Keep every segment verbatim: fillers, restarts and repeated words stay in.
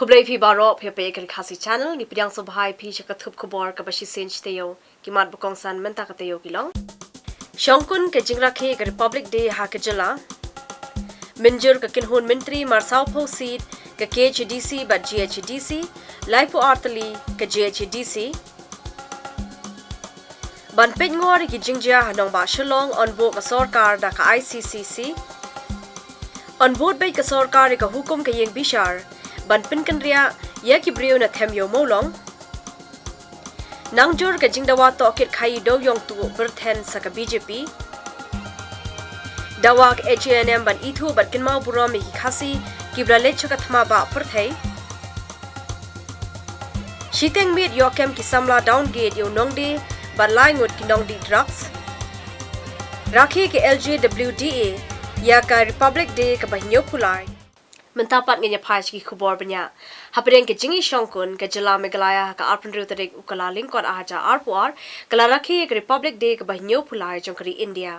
Khublei phi baroh, phi peit ka Khasi Channel. Ngi pdiang sngewbha ïa phi sha ka thup khubor kaba shisien shi taïew. Ki mat ba kongsan mynta ka taïew ki long: Shongkun ka jingrakhe ka Republic Day ha ka jylla. Mynjur ka kynhun myntri mar sawphew seat ka K H A D C bad G H A D C, laiphew ar tylli ka G H A D C. Ban peitngor ïa ki jingjia ha nongbah Shillong, yn buh ka sorkar da ka I C C C. Yn bud beit ka sorkar ïa ka hukum ka ïing bishar ban pynkynriah ïa ki briew na them ïew mawlong. Nang jur ka jingdawa tohkit khaïi dewïong tuh pyrthen sa ka B J P. Dawa ka H A N M ban ithuh bad kynmaw burom ïa ki Khasi kiba la leit sha ka thma bah pyrthei. Shiteng miet ïoh kem ki samla down gate ïa u nongdie bad lai ngut ki nongdie drugs. Rakhe ka L J W D A ïa ka Republic Day kaba hynñiewphew lai. Mynta pat ngin ïa phai sha ki khubor bniah. Hapdeng ka jingïashongkun, ka jylla Meghalaya ha ka arphew hynriew tarik u Kyllalyngkot ar hajar arphew ar ka la rakhe ïa ka Republic Day kaba hynñiewphew lai jong ka ri India.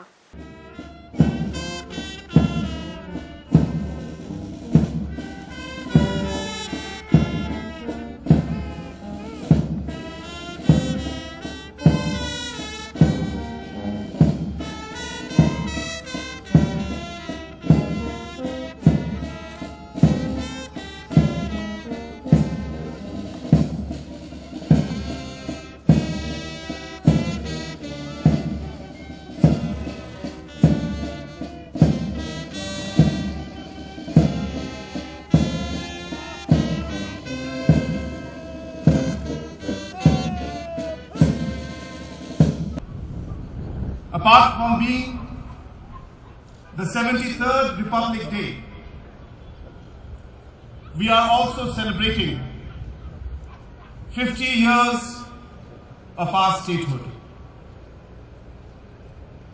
Apart from being the seventy-third Republic Day, we are also celebrating fifty years of our statehood.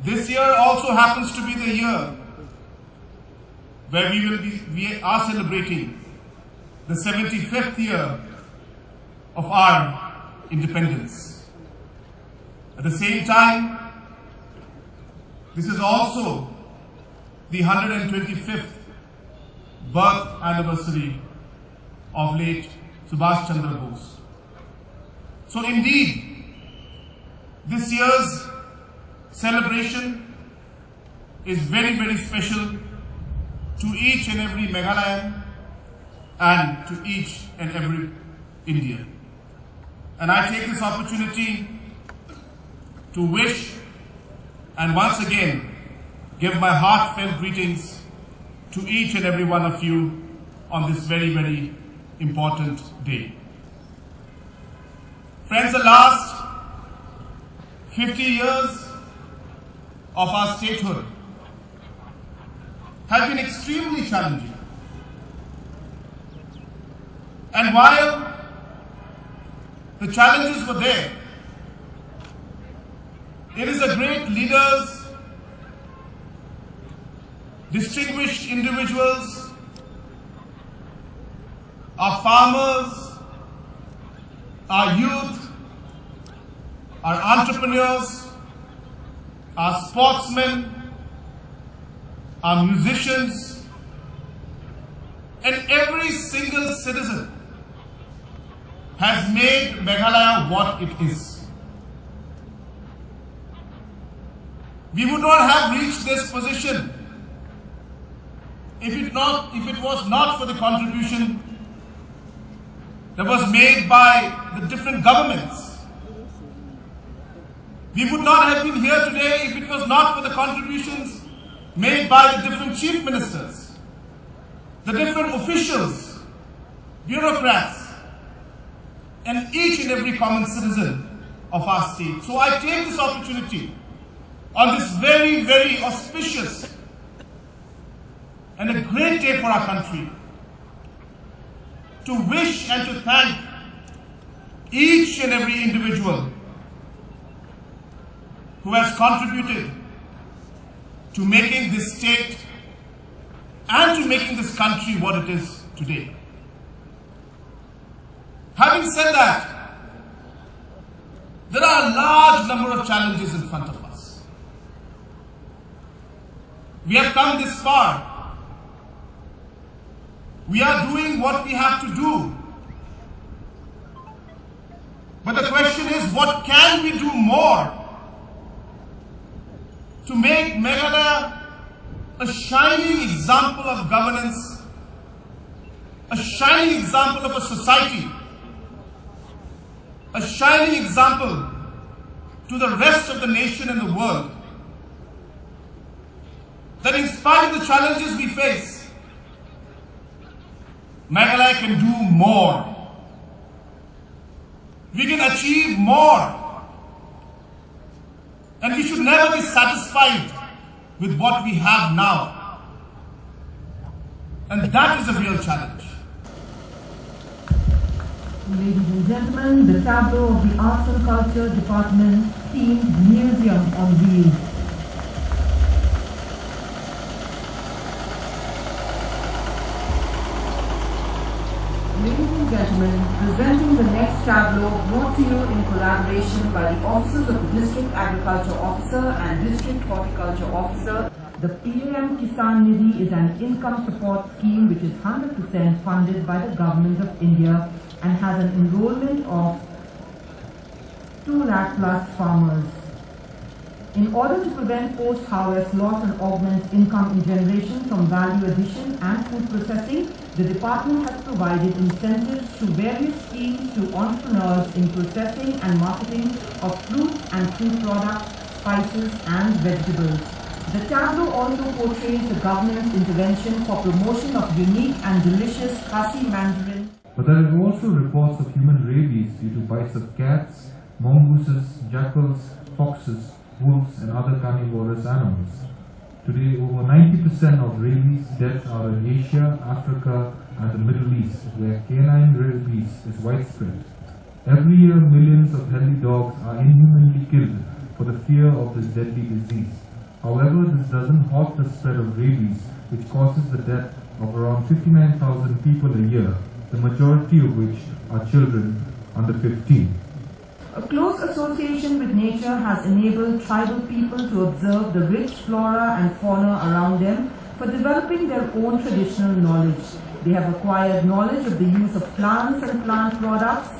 This year also happens to be the year where we will be, we are celebrating the seventy-fifth year of our independence. At the same time, this is also the hundred and twenty-fifth birth anniversary of late Subhash Chandra Bose. So indeed, this year's celebration is very, very special to each and every Meghalayan and to each and every Indian. And I take this opportunity to wish and once again give my heartfelt greetings to each and every one of you on this very, very important day. Friends, the last fifty years of our statehood have been extremely challenging. And while the challenges were there, it is the great leaders, distinguished individuals, our farmers, our youth, our entrepreneurs, our sportsmen, our musicians, and every single citizen has made Meghalaya what it is. We would not have reached this position if it not, if it was not for the contribution that was made by the different governments. We would not have been here today if it was not for the contributions made by the different chief ministers, the different officials, bureaucrats, and each and every common citizen of our state. So I take this opportunity on this very, very auspicious and a great day for our country to wish and to thank each and every individual who has contributed to making this state and to making this country what it is today. Having said that, there are a large number of challenges in front of us. We have come this far. We are doing what we have to do. But the question is, what can we do more to make Meghalaya a shining example of governance, a shining example of a society, a shining example to the rest of the nation and the world, that in spite of the challenges we face, Meghalaya can do more. We can achieve more. And we should never be satisfied with what we have now. And that is a real challenge. Ladies and gentlemen, the tableau of the Arts and Culture Department themed Museum on Wheels. Ladies and gentlemen, presenting the next tableau, brought to you in collaboration by the offices of the District Agriculture Officer and District Horticulture Officer. The P M Kisan Nidhi is an income support scheme which is hundred percent funded by the Government of India and has an enrollment of two lakh plus farmers. In order to prevent post-harvest loss and augment income in generation from value addition and food processing, the department has provided incentives through various schemes to entrepreneurs in processing and marketing of fruits and food products, spices and vegetables. The tableau also portrays the government's intervention for promotion of unique and delicious Khasi Mandarin. But there are also reports of human rabies due to bites of cats, mongooses, jackals, foxes, wolves, and other carnivorous animals. Today, over ninety percent of rabies deaths are in Asia, Africa, and the Middle East, where canine rabies is widespread. Every year, millions of healthy dogs are inhumanly killed for the fear of this deadly disease. However, this doesn't halt the spread of rabies, which causes the death of around fifty-nine thousand people a year, the majority of which are children under fifteen. A close association with nature has enabled tribal people to observe the rich flora and fauna around them for developing their own traditional knowledge. They have acquired knowledge of the use of plants and plant products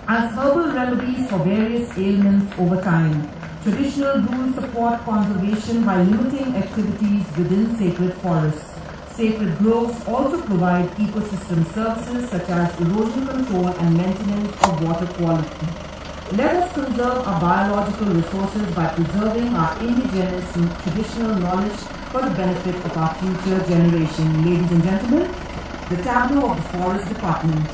as herbal remedies for various ailments over time. Traditional rules support conservation by limiting activities within sacred forests. Sacred groves also provide ecosystem services such as erosion control and maintenance of water quality. Let us conserve our biological resources by preserving our indigenous traditional knowledge for the benefit of our future generation. Ladies and gentlemen, the tableau of the Forest Department.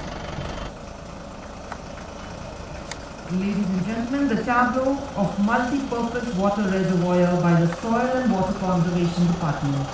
Ladies and gentlemen, the tableau of multi-purpose water reservoir by the Soil and Water Conservation Department.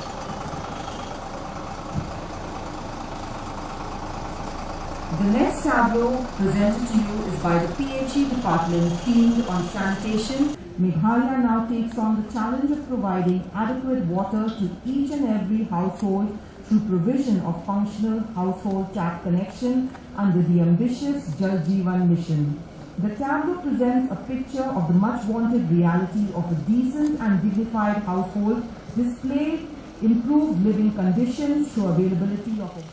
The next tableau presented to you is by the P H E department, themed on sanitation. Meghalaya now takes on the challenge of providing adequate water to each and every household through provision of functional household tap connection under the ambitious Jal Jeevan Mission. The tableau presents a picture of the much vaunted reality of a decent and dignified household, displaying improved living conditions through availability of a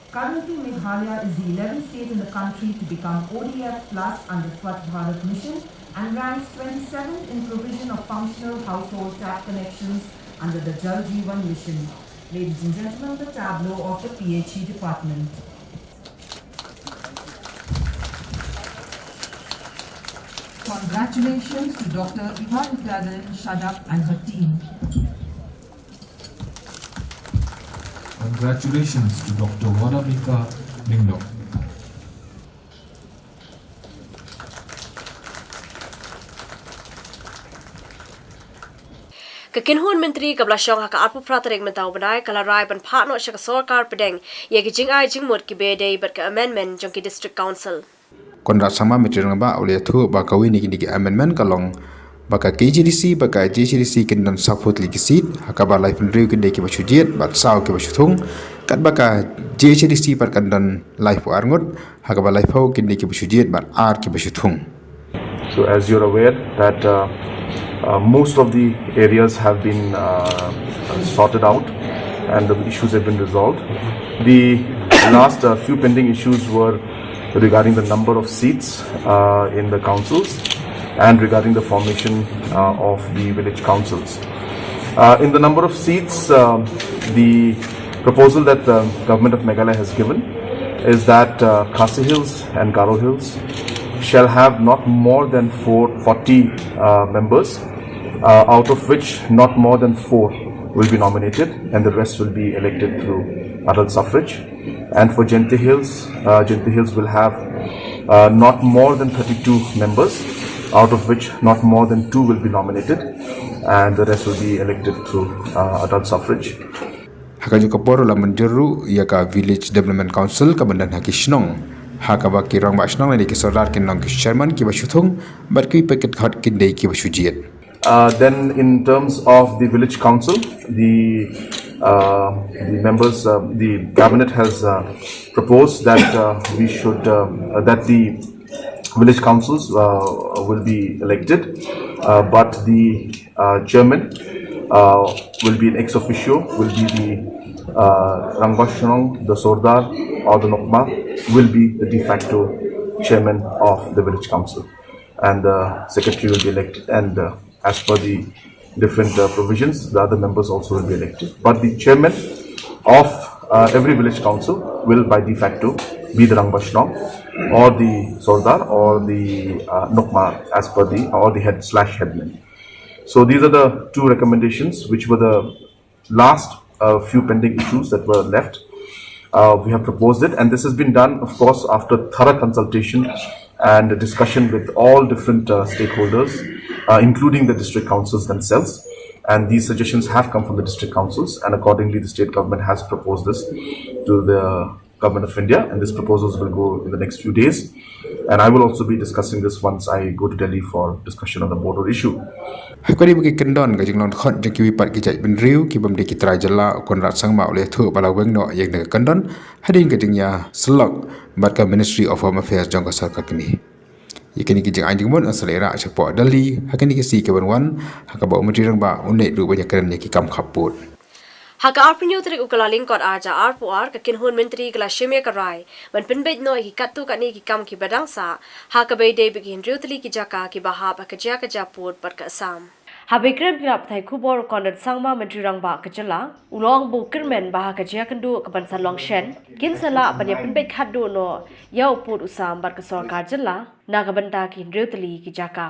Currently, Meghalaya is the eleventh state in the country to become O D F plus under Swachh Bharat Mission and ranks twenty-seventh in provision of functional household tap connections under the Jal Jeevan Mission. Ladies and gentlemen, the tableau of the P H E department. Congratulations to Doctor Ivan Itadin Shadap and her team. Congratulations to Doctor Wanamika Ningno. Ka kynhun myntri kaba la shong ha ka arphew phra tarik mynta u bnai ka la rai ban phah noh sha ka sorkar pdeng ïa ki jingai jingmut kiba dei bad ka amendment jong ki district council. Conrad Sangma, Myntri Rangbah, u la ïathuh ba kawei na kine ki amendment ka long ba ka K H A D C bad ka J H A D C kin don sawphew tylli ki seat, ha kaba laiphew hynriew kin dei kiba shu jied bad saw kiba shu thung, katba ka J H A D C pat kan don laiphew ar ngut, ha kaba laiphew kin dei kiba shu jied bad ar kiba shu thung. So as you're aware that, uh, uh, most of the areas have been, uh, sorted out and the issues have been resolved. The Last uh, few pending issues were regarding the number of seats uh, in the councils and regarding the formation uh, of the village councils. Uh, in the number of seats, uh, the proposal that the government of Meghalaya has given is that uh, Khasi Hills and Garo Hills shall have not more than four, forty uh, members, uh, out of which not more than four will be nominated and the rest will be elected through adult suffrage. And for Jaintia Hills, uh, Jaintia Hills will have uh, not more than thirty-two members, out of which not more than two will be nominated, and the rest will be elected through uh, adult suffrage. Ha ka juh ka por la mynjur ruh ïa ka Village Development Council ka ban don ha ki shnong, ha kaba ki rangbah shnong lane ki sordar kin long ki chairman kiba shu thung bad ki packet khot kin dei kiba shu jied. Uh, then, in terms of the village council, the uh, the members, uh, the cabinet has uh, proposed that uh, we should uh, uh, that the village councils uh, will be elected, uh, but the uh, chairman uh, will be an ex officio, will be the uh, Rangbah Shnong, the Sordar, or the Nokma will be the de facto chairman of the village council, and the secretary will be elected, and uh, as per the different uh, provisions, the other members also will be elected. But the chairman of uh, every village council will, by de facto, be the Rangbah Shnong or the Sordar or the uh, Nokma, as per the or the head slash headman. So these are the two recommendations which were the last uh, few pending issues that were left. Uh, we have proposed it, and this has been done, of course, after thorough consultation and discussion with all different uh, stakeholders, uh, including the district councils themselves. And these suggestions have come from the district councils, and accordingly, the state government has proposed this to the government of India, and these proposals will go in the next few days. And I will also be discussing this once I go to Delhi for discussion on the border issue. Ha kane ba ki kyndon ka jinglong khot jong kiwei pat ki jaitbynriew ki bym dei ki trai jylla, u Conrad Sangma u la ïathuh ba la weng noh ïa ka kyndon hadien ka jingïasyllok bad ka Ministry of Home Affairs jong ka sorkar kmie. Ïa kine ki jingai jingmut yn sa leh rah shapoh Delhi ha kine ki sngi ki ban wan, ha kaba u Myntri Rangbah un leit ruh ban ïakren ïa ki kam khappud. Ha ka arphew tarik u Kyllalyngkot ar hajar arphew ar, ka kynhun myntri ka la shim ïa ka rai ban pynbeit noh ïa ki katto katne ki kam kiba dang sah, ha kaba ïadei bad ki hynriew tylli ki jaka kiba hap ha ka jia ka jia pud bad ka Assam. Haba ïakren bad ki lad pathai khubor, u Conrad Sangma, Myntri Rangbah ka jylla, u la ong ba u kyrmen ba ha ka jingïakynduh ka ban sa long shen, kin sa lah ban ïa pynbeit khatduh noh ïa u pud u sam bad ka sorkar jylla na ka bynta ki hynriew tylli ki jaka.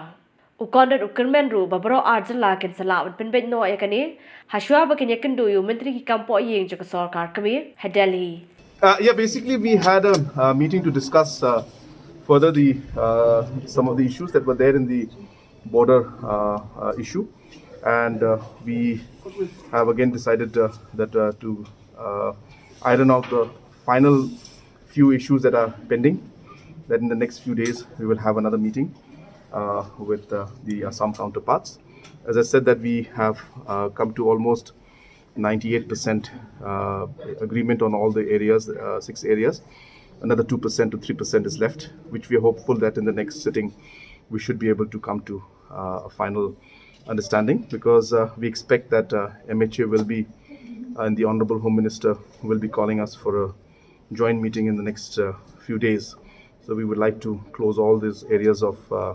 U Conrad u kyrmen ruh ba baroh ar jylla kin sa lah ban pynbeit noh ïa kane, ha shuwa ba kin ïakynduh ïa u Myntri ki kam pohïing jong ka sorkar kmie ha Delhi. Uh, yeah, basically we had a uh, meeting to discuss uh, further the uh, some of the issues that were there in the border uh, uh, issue, and uh, we have again decided uh, that uh, to uh, iron out the final few issues that are pending. That in the next few days we will have another meeting uh, with uh, the Assam counterparts. As I said, that we have uh, come to almost ninety-eight percent uh, agreement on all the areas, uh, six areas. Another two percent to three percent is left, which we are hopeful that in the next sitting we should be able to come to uh, a final understanding, because uh, we expect that uh, M H A will be, uh, and the Honorable Home Minister will be calling us for a joint meeting in the next uh, few days. So we would like to close all these areas of uh,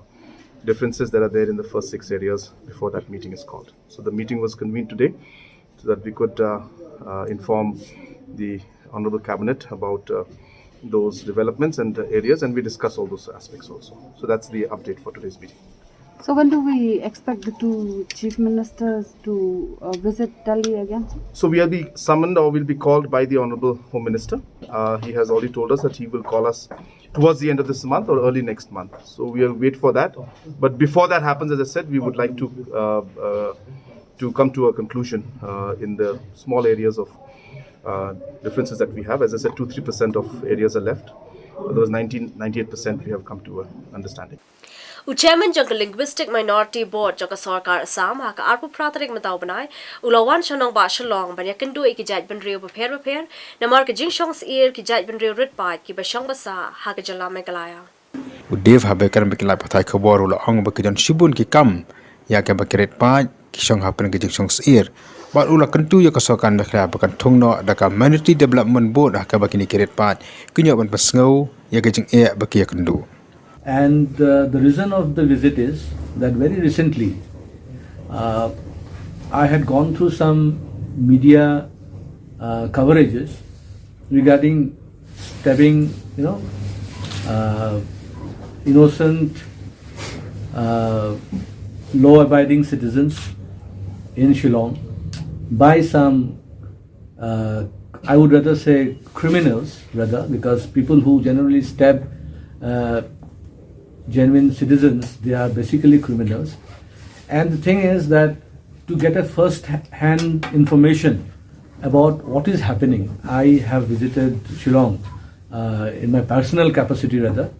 differences that are there in the first six areas before that meeting is called. So the meeting was convened today so that we could uh, uh, inform the Honorable Cabinet about uh, those developments and uh, areas, and we discuss all those aspects also. So that's the update for today's meeting. So when do we expect the two chief ministers to uh, visit Delhi again? So we will be summoned or will be called by the Honorable Home Minister. Uh, he has already told us that he will call us towards the end of this month or early next month. So we will wait for that. But before that happens, as I said, we would like to uh, uh, to come to a conclusion uh, in the small areas of uh, differences that we have. As I said, two three percent of areas are left. Otherwise, ninety, ninety-eight percent we have come to an understanding. U Chairman jong ka Linguistic Minority Board jong ka sorkar Assam, ha ka arphew phra tarik mynta u bnai, u la wan sha nongbah Shillong ban ïakynduh ïa ki jaitbynriew bapher bapher namar ka jingshong syier ki jaitbynriew rit paid kiba shong ba sah ha ka jylla Meghalaya. U Dave, haba ïakren bad ki lad pathai khubor, u la ong ba ki don shibun ki kam ïa kaba ki rit paid ki shong hapdeng ka jingshong syier. Bad u la kyntu ïa ka sorkar Meghalaya ba kan thung noh da ka Minority Development Board ha kaba kine ki riewpaid kin ïoh ban pynsngew ïa ka jingeh ba ki ïakynduh. And uh, the reason of the visit is that very recently uh, I had gone through some media uh, coverages regarding stabbing, you know, uh, innocent, uh, law-abiding citizens in Shillong by some, uh, I would rather say criminals, rather, because people who generally stab uh, genuine citizens, they are basically criminals. And the thing is that to get a first-hand information about what is happening, I have visited Shillong uh, in my personal capacity, rather.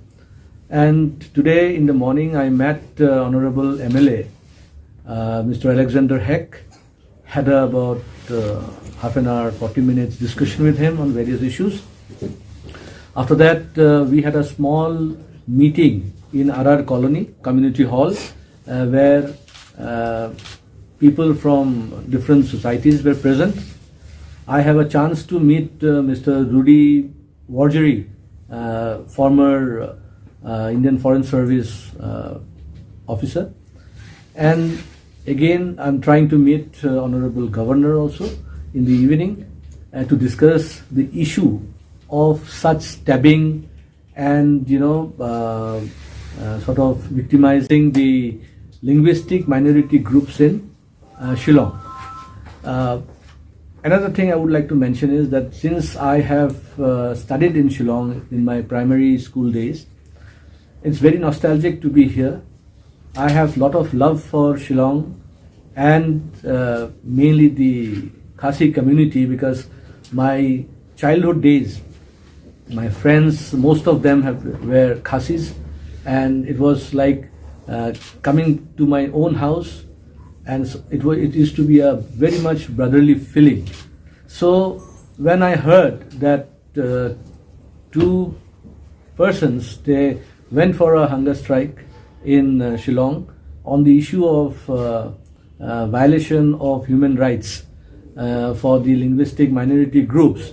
And today in the morning, I met uh, Honorable M L A, uh, Mister Alexander Heck, had about uh, half an hour, forty minutes discussion with him on various issues. After that, uh, we had a small meeting in R R Colony Community Hall, uh, where uh, people from different societies were present. I have a chance to meet uh, Mister Rudy Warjri, uh, former uh, Indian Foreign Service uh, officer. And again, I'm trying to meet uh, Honorable Governor also in the evening uh, to discuss the issue of such stabbing and, you know, uh, uh, sort of victimizing the linguistic minority groups in uh, Shillong. Uh, another thing I would like to mention is that since I have uh, studied in Shillong in my primary school days, it's very nostalgic to be here. I have lot of love for Shillong and uh, mainly the Khasi community, because my childhood days, my friends, most of them have, were Khasis, and it was like uh, coming to my own house, and s- it was, it used to be a very much brotherly feeling. So when I heard that uh, two persons, they went for a hunger strike in uh, Shillong on the issue of uh, uh, violation of human rights uh, for the linguistic minority groups.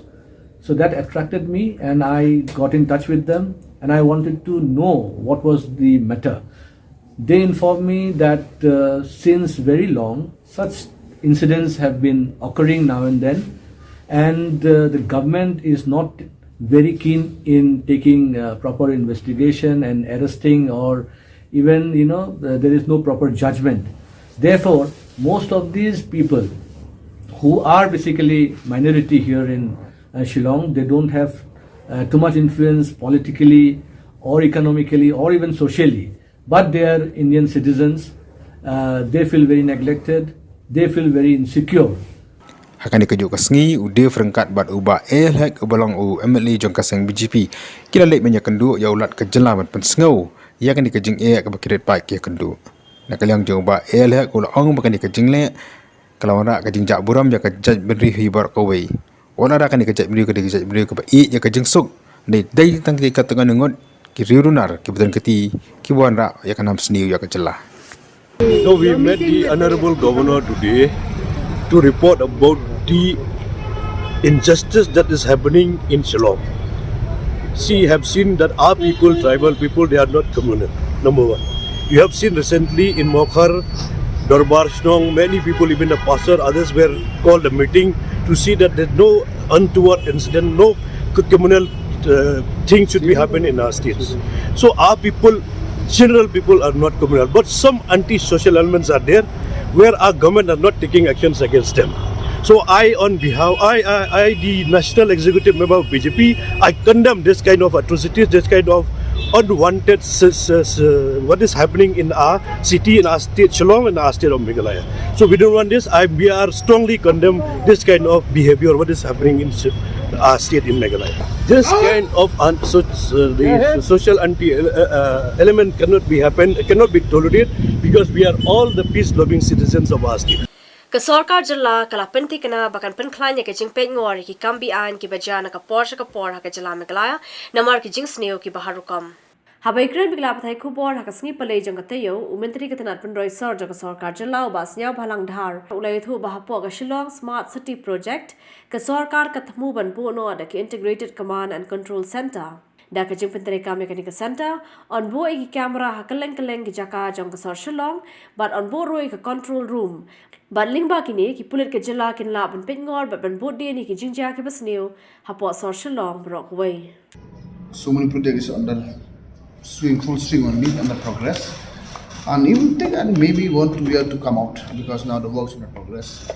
So that attracted me, and I got in touch with them, and I wanted to know what was the matter. They informed me that uh, since very long, such incidents have been occurring now and then, and uh, the government is not very keen in taking uh, proper investigation and arresting, or even, you know, uh, there is no proper judgment. Therefore, most of these people who are basically minority here in uh, Shillong, they don't have uh, too much influence politically or economically or even socially, but they are Indian citizens. Uh, they feel very neglected, they feel very insecure. Ha kane ka juh ka sngi, u Dave ryngkat bad u Bah L Hek uba long u M L A jong ka seng B J P, ki la leit ban ïakynduh ïa u Lat ka jylla ban pynsngew ïa kane ka jingeh kaba ki riewpaid ki ïakynduh. Na ka liang jong u Bah L Hek u la ong ba kane ka jingleh ka la wanrah ka jingjah burom ïa ka jaitbynriew hi baroh kawei. Wat la da kane ka jaitbynriew ka dei ka jaitbynriew kaba ïeit ïa ka jingsuk, dei dei tang ki katto katne ngut ki riewrunar kiba don kti kiba wanrah ïa ka nam sniew ïa ka jylla. So we met the Honorable Governor today to report about the injustice that is happening in Shillong. See, have seen that our people, tribal people, they are not communal. Number one. You have seen recently in Mawkhar, Dorbar Shnong, many people, even the pastor, others were called a meeting to see that there's no untoward incident, no communal uh, thing should be happening in our states. So our people, general people, are not communal, but some anti-social elements are there where our government are not taking actions against them. So I, on behalf, I, I, I the national executive member of B J P, I condemn this kind of atrocities, this kind of unwanted, s- s- s- what is happening in our city, in our state, Shillong, in our state of Meghalaya. So we don't want this. I, we are strongly condemn this kind of behavior, what is happening in s- our state in Meghalaya. This kind of un- so, uh, the social anti uh, uh, element cannot be happen, cannot be tolerated, because we are all the peace-loving citizens of our state. Ka sorkar jylla ka la pynthikna ba kan pynkhlaiñ ïa ka jingpeit ngor ïa ki kam beaiñ kiba jia na ka por sha ka por ha ka jylla Meghalaya namar ki jingsniew kiba har rukom. Haba ïakren bad ki lad pathai khubor ha ka sngi Palei jong ka taïew, u Myntri ka tnat pynroi sor jong ka sorkar jylla u Bah Sniawbhalang Dhar u la ïathuh ba hapoh ka Shillong Smart City Project, ka sorkar ka thmu ban buh noh da ka Integrated Command and Control Centre. Da ka jingpyntreikam ïa kane ka centre, yn buh ïa ki camera ha kylleng kylleng ki jaka jong ka sor Shillong, bad yn buh ruh ïa ka control room. Bad lyngba kine, ki pulit ka jylla kin lah ban peitngor bad ban buddien ïa ki jingjia kiba sniew hapoh sor Shillong baroh kawei. So many projects is under swing, full swing only, under progress. And it will take, I think, maybe one, two years to come out, because now the works in progress.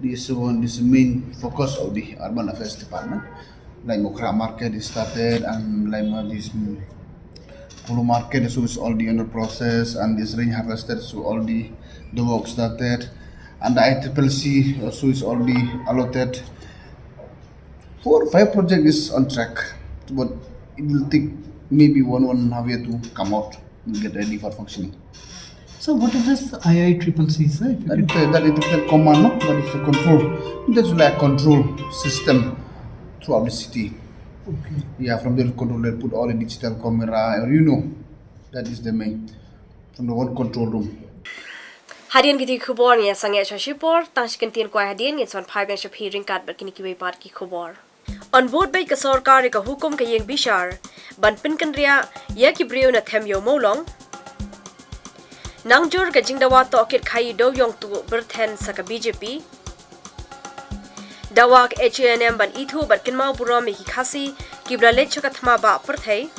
This one, this main focus of the Urban Affairs Department. Like Mukrah Market is started, and like, uh, this, mm, Polo Market is, is already under process, and this rain harvester is already the work started, and the I triple C also is already allotted. Four, five project is on track, but it will take maybe one, one and a half year to come out and get ready for functioning. So what is this I I triple C, sir? If you That, can uh, that is the command, no? That is the control. That's like control system throughout the city. Okay. Yeah, from the control, they put all the digital camera, or, you know, that is the main, from the one control room. Hadien kiti ki khubor ngi ïa sangeh sha shipor, tang shi kyntien kwai hadien ngin sa wan phai biang sha phi ryngkat bad kine kiwei pat ki khubor. Yn bud beit ka sorkar ïa ka hukum ka ïing bishar ban pynkynriah ïa ki briew na Them Ïew Mawlong. Nang jur ka jingdawa tohkit khaïi dewiong tuh byrthen sa ka B J P. Dawa ka H A N M ban ithuh bad kynmaw burom ïa ki Khasi kiba la leit sha ka thma bah pyrthei.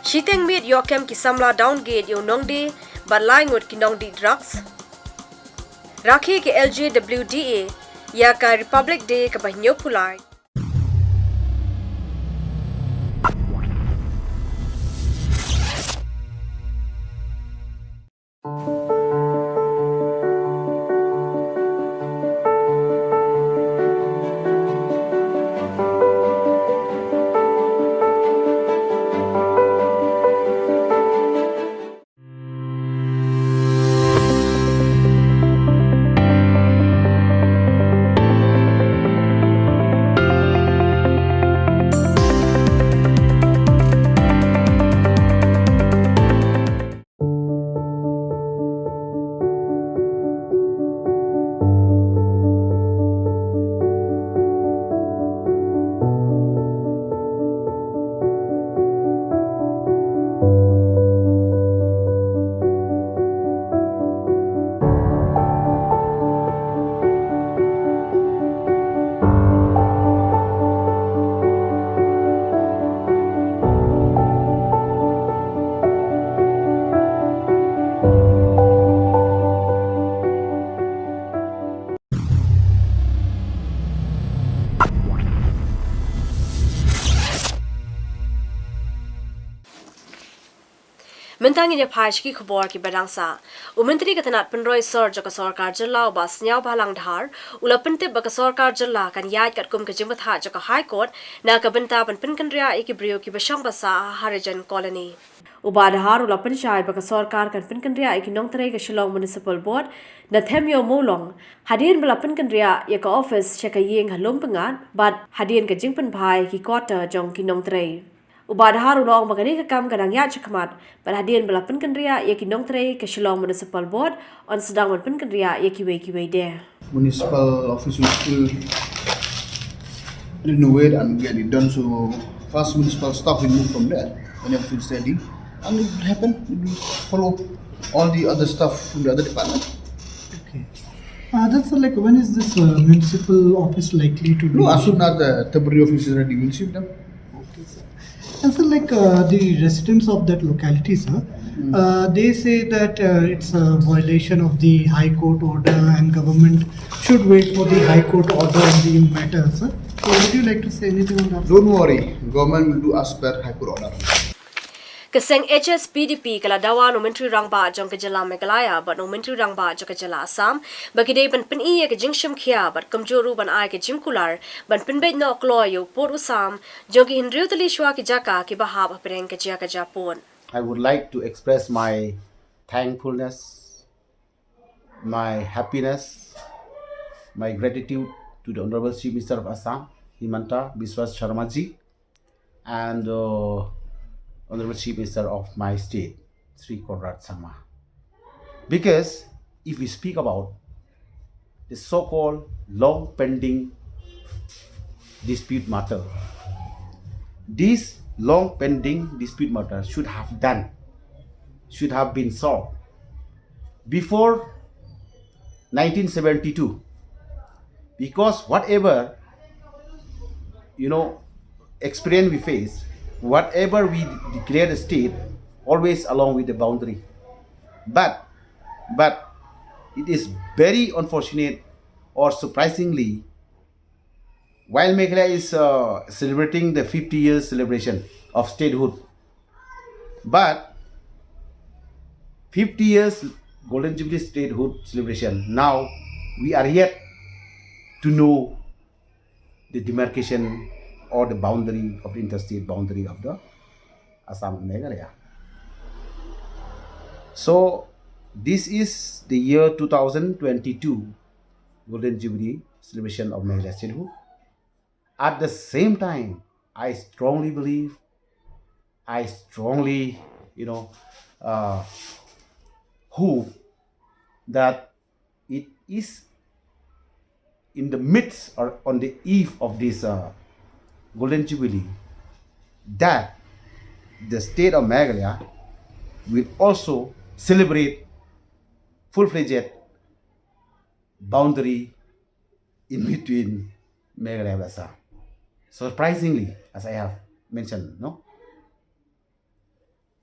Shiteng miet ïoh kem ki samla down gate ïa u nongdie bad lai ngut ki nongdie drugs. Rakhe ka L J W D A ïa ka Republic Day kaba hynñiewphew lai. Mynta ngin ïa phai sha ki khubor kiba dang sah. U Myntri ka tnat pynroi sor jong ka sorkar jylla u Bah Sniawbhalang Dhar u la pyntip ba ka sorkar jylla kan ïaid katkum ka jingbthah jong ka High Court na ka bynta ban pynkynriah ïa ki briew kiba shong ba sah ha Harijan Colony. U Bah Dhar u la pynshai ba ka sorkar kan pynkynriah ïa ki nongtrei ka Shillong Municipal Board na Them Ïew Mawlong hadien ba la pynkynriah ïa ka office sha ka ïing ha Lum Pyngngad bad hadien ka jingpynbha ïa ki quarter jong ki nongtrei. U Bah Dhar u la ong ba kane ka kam ka dang ïaid shakhmat bad hadien ba la pynkynriah ïa ki nongtrei ka Shillong Municipal Board, yn sdang ban pynkynriah ïa kiwei kiwei de. Municipal office will still renovate and get it done. So first municipal staff will move from there when everything is ready. And it will happen, it will follow all the other staff from the other department. Okay. Uh, that's, uh, like, when is this, uh, municipal office likely to be? No, as soon as the temporary office is ready, we'll shift them. Okay, sir. And so, like, uh, the residents of that locality, sir, uh, they say that, uh, it's a violation of the High Court order and government should wait for the High Court order on the matter, sir. So would you like to say anything on that? Don't worry, government will do as per High Court order. Ka seng H S P D P ka la dawa na u Myntri Rangbah jong ka jylla Meghalaya bad na u Myntri Rangbah jong ka jylla Assam ba ki dei ban pyni ïa ka jingshim khia bad kumjuh ruh ban ai ka jingkular ban pynbeit noh kloi ïa u pud u sam jong ki hynriew tylli shuwa ki jaka kiba hap hapdeng ka jia ka jia pud. I would like to express my thankfulness, my happiness, my gratitude to the Honorable Chief Minister of Assam, Himanta Biswa Sarma ji, and uh, Honorable Chief Minister of my state, Sri Conrad Sangma. Because if we speak about the so-called long pending dispute matter, this long pending dispute matter should have done, should have been solved before nineteen seventy-two, because whatever, you know, experience we face, whatever we declare the state, always along with the boundary. But but it is very unfortunate or surprisingly, while Meghalaya is uh, celebrating the fifty years celebration of statehood, but fifty years Golden Jubilee statehood celebration, now we are yet to know the demarcation or the boundary of the interstate boundary of the Assam and Meghalaya. So this is the year two thousand twenty-two Golden Jubilee celebration of Meghalaya statehood. At the same time, I strongly believe, I strongly, you know, uh, hope that it is in the midst or on the eve of this uh, Golden Jubilee that the state of Meghalaya will also celebrate full-fledged boundary in between Meghalaya and Assam. Surprisingly, as I have mentioned, no?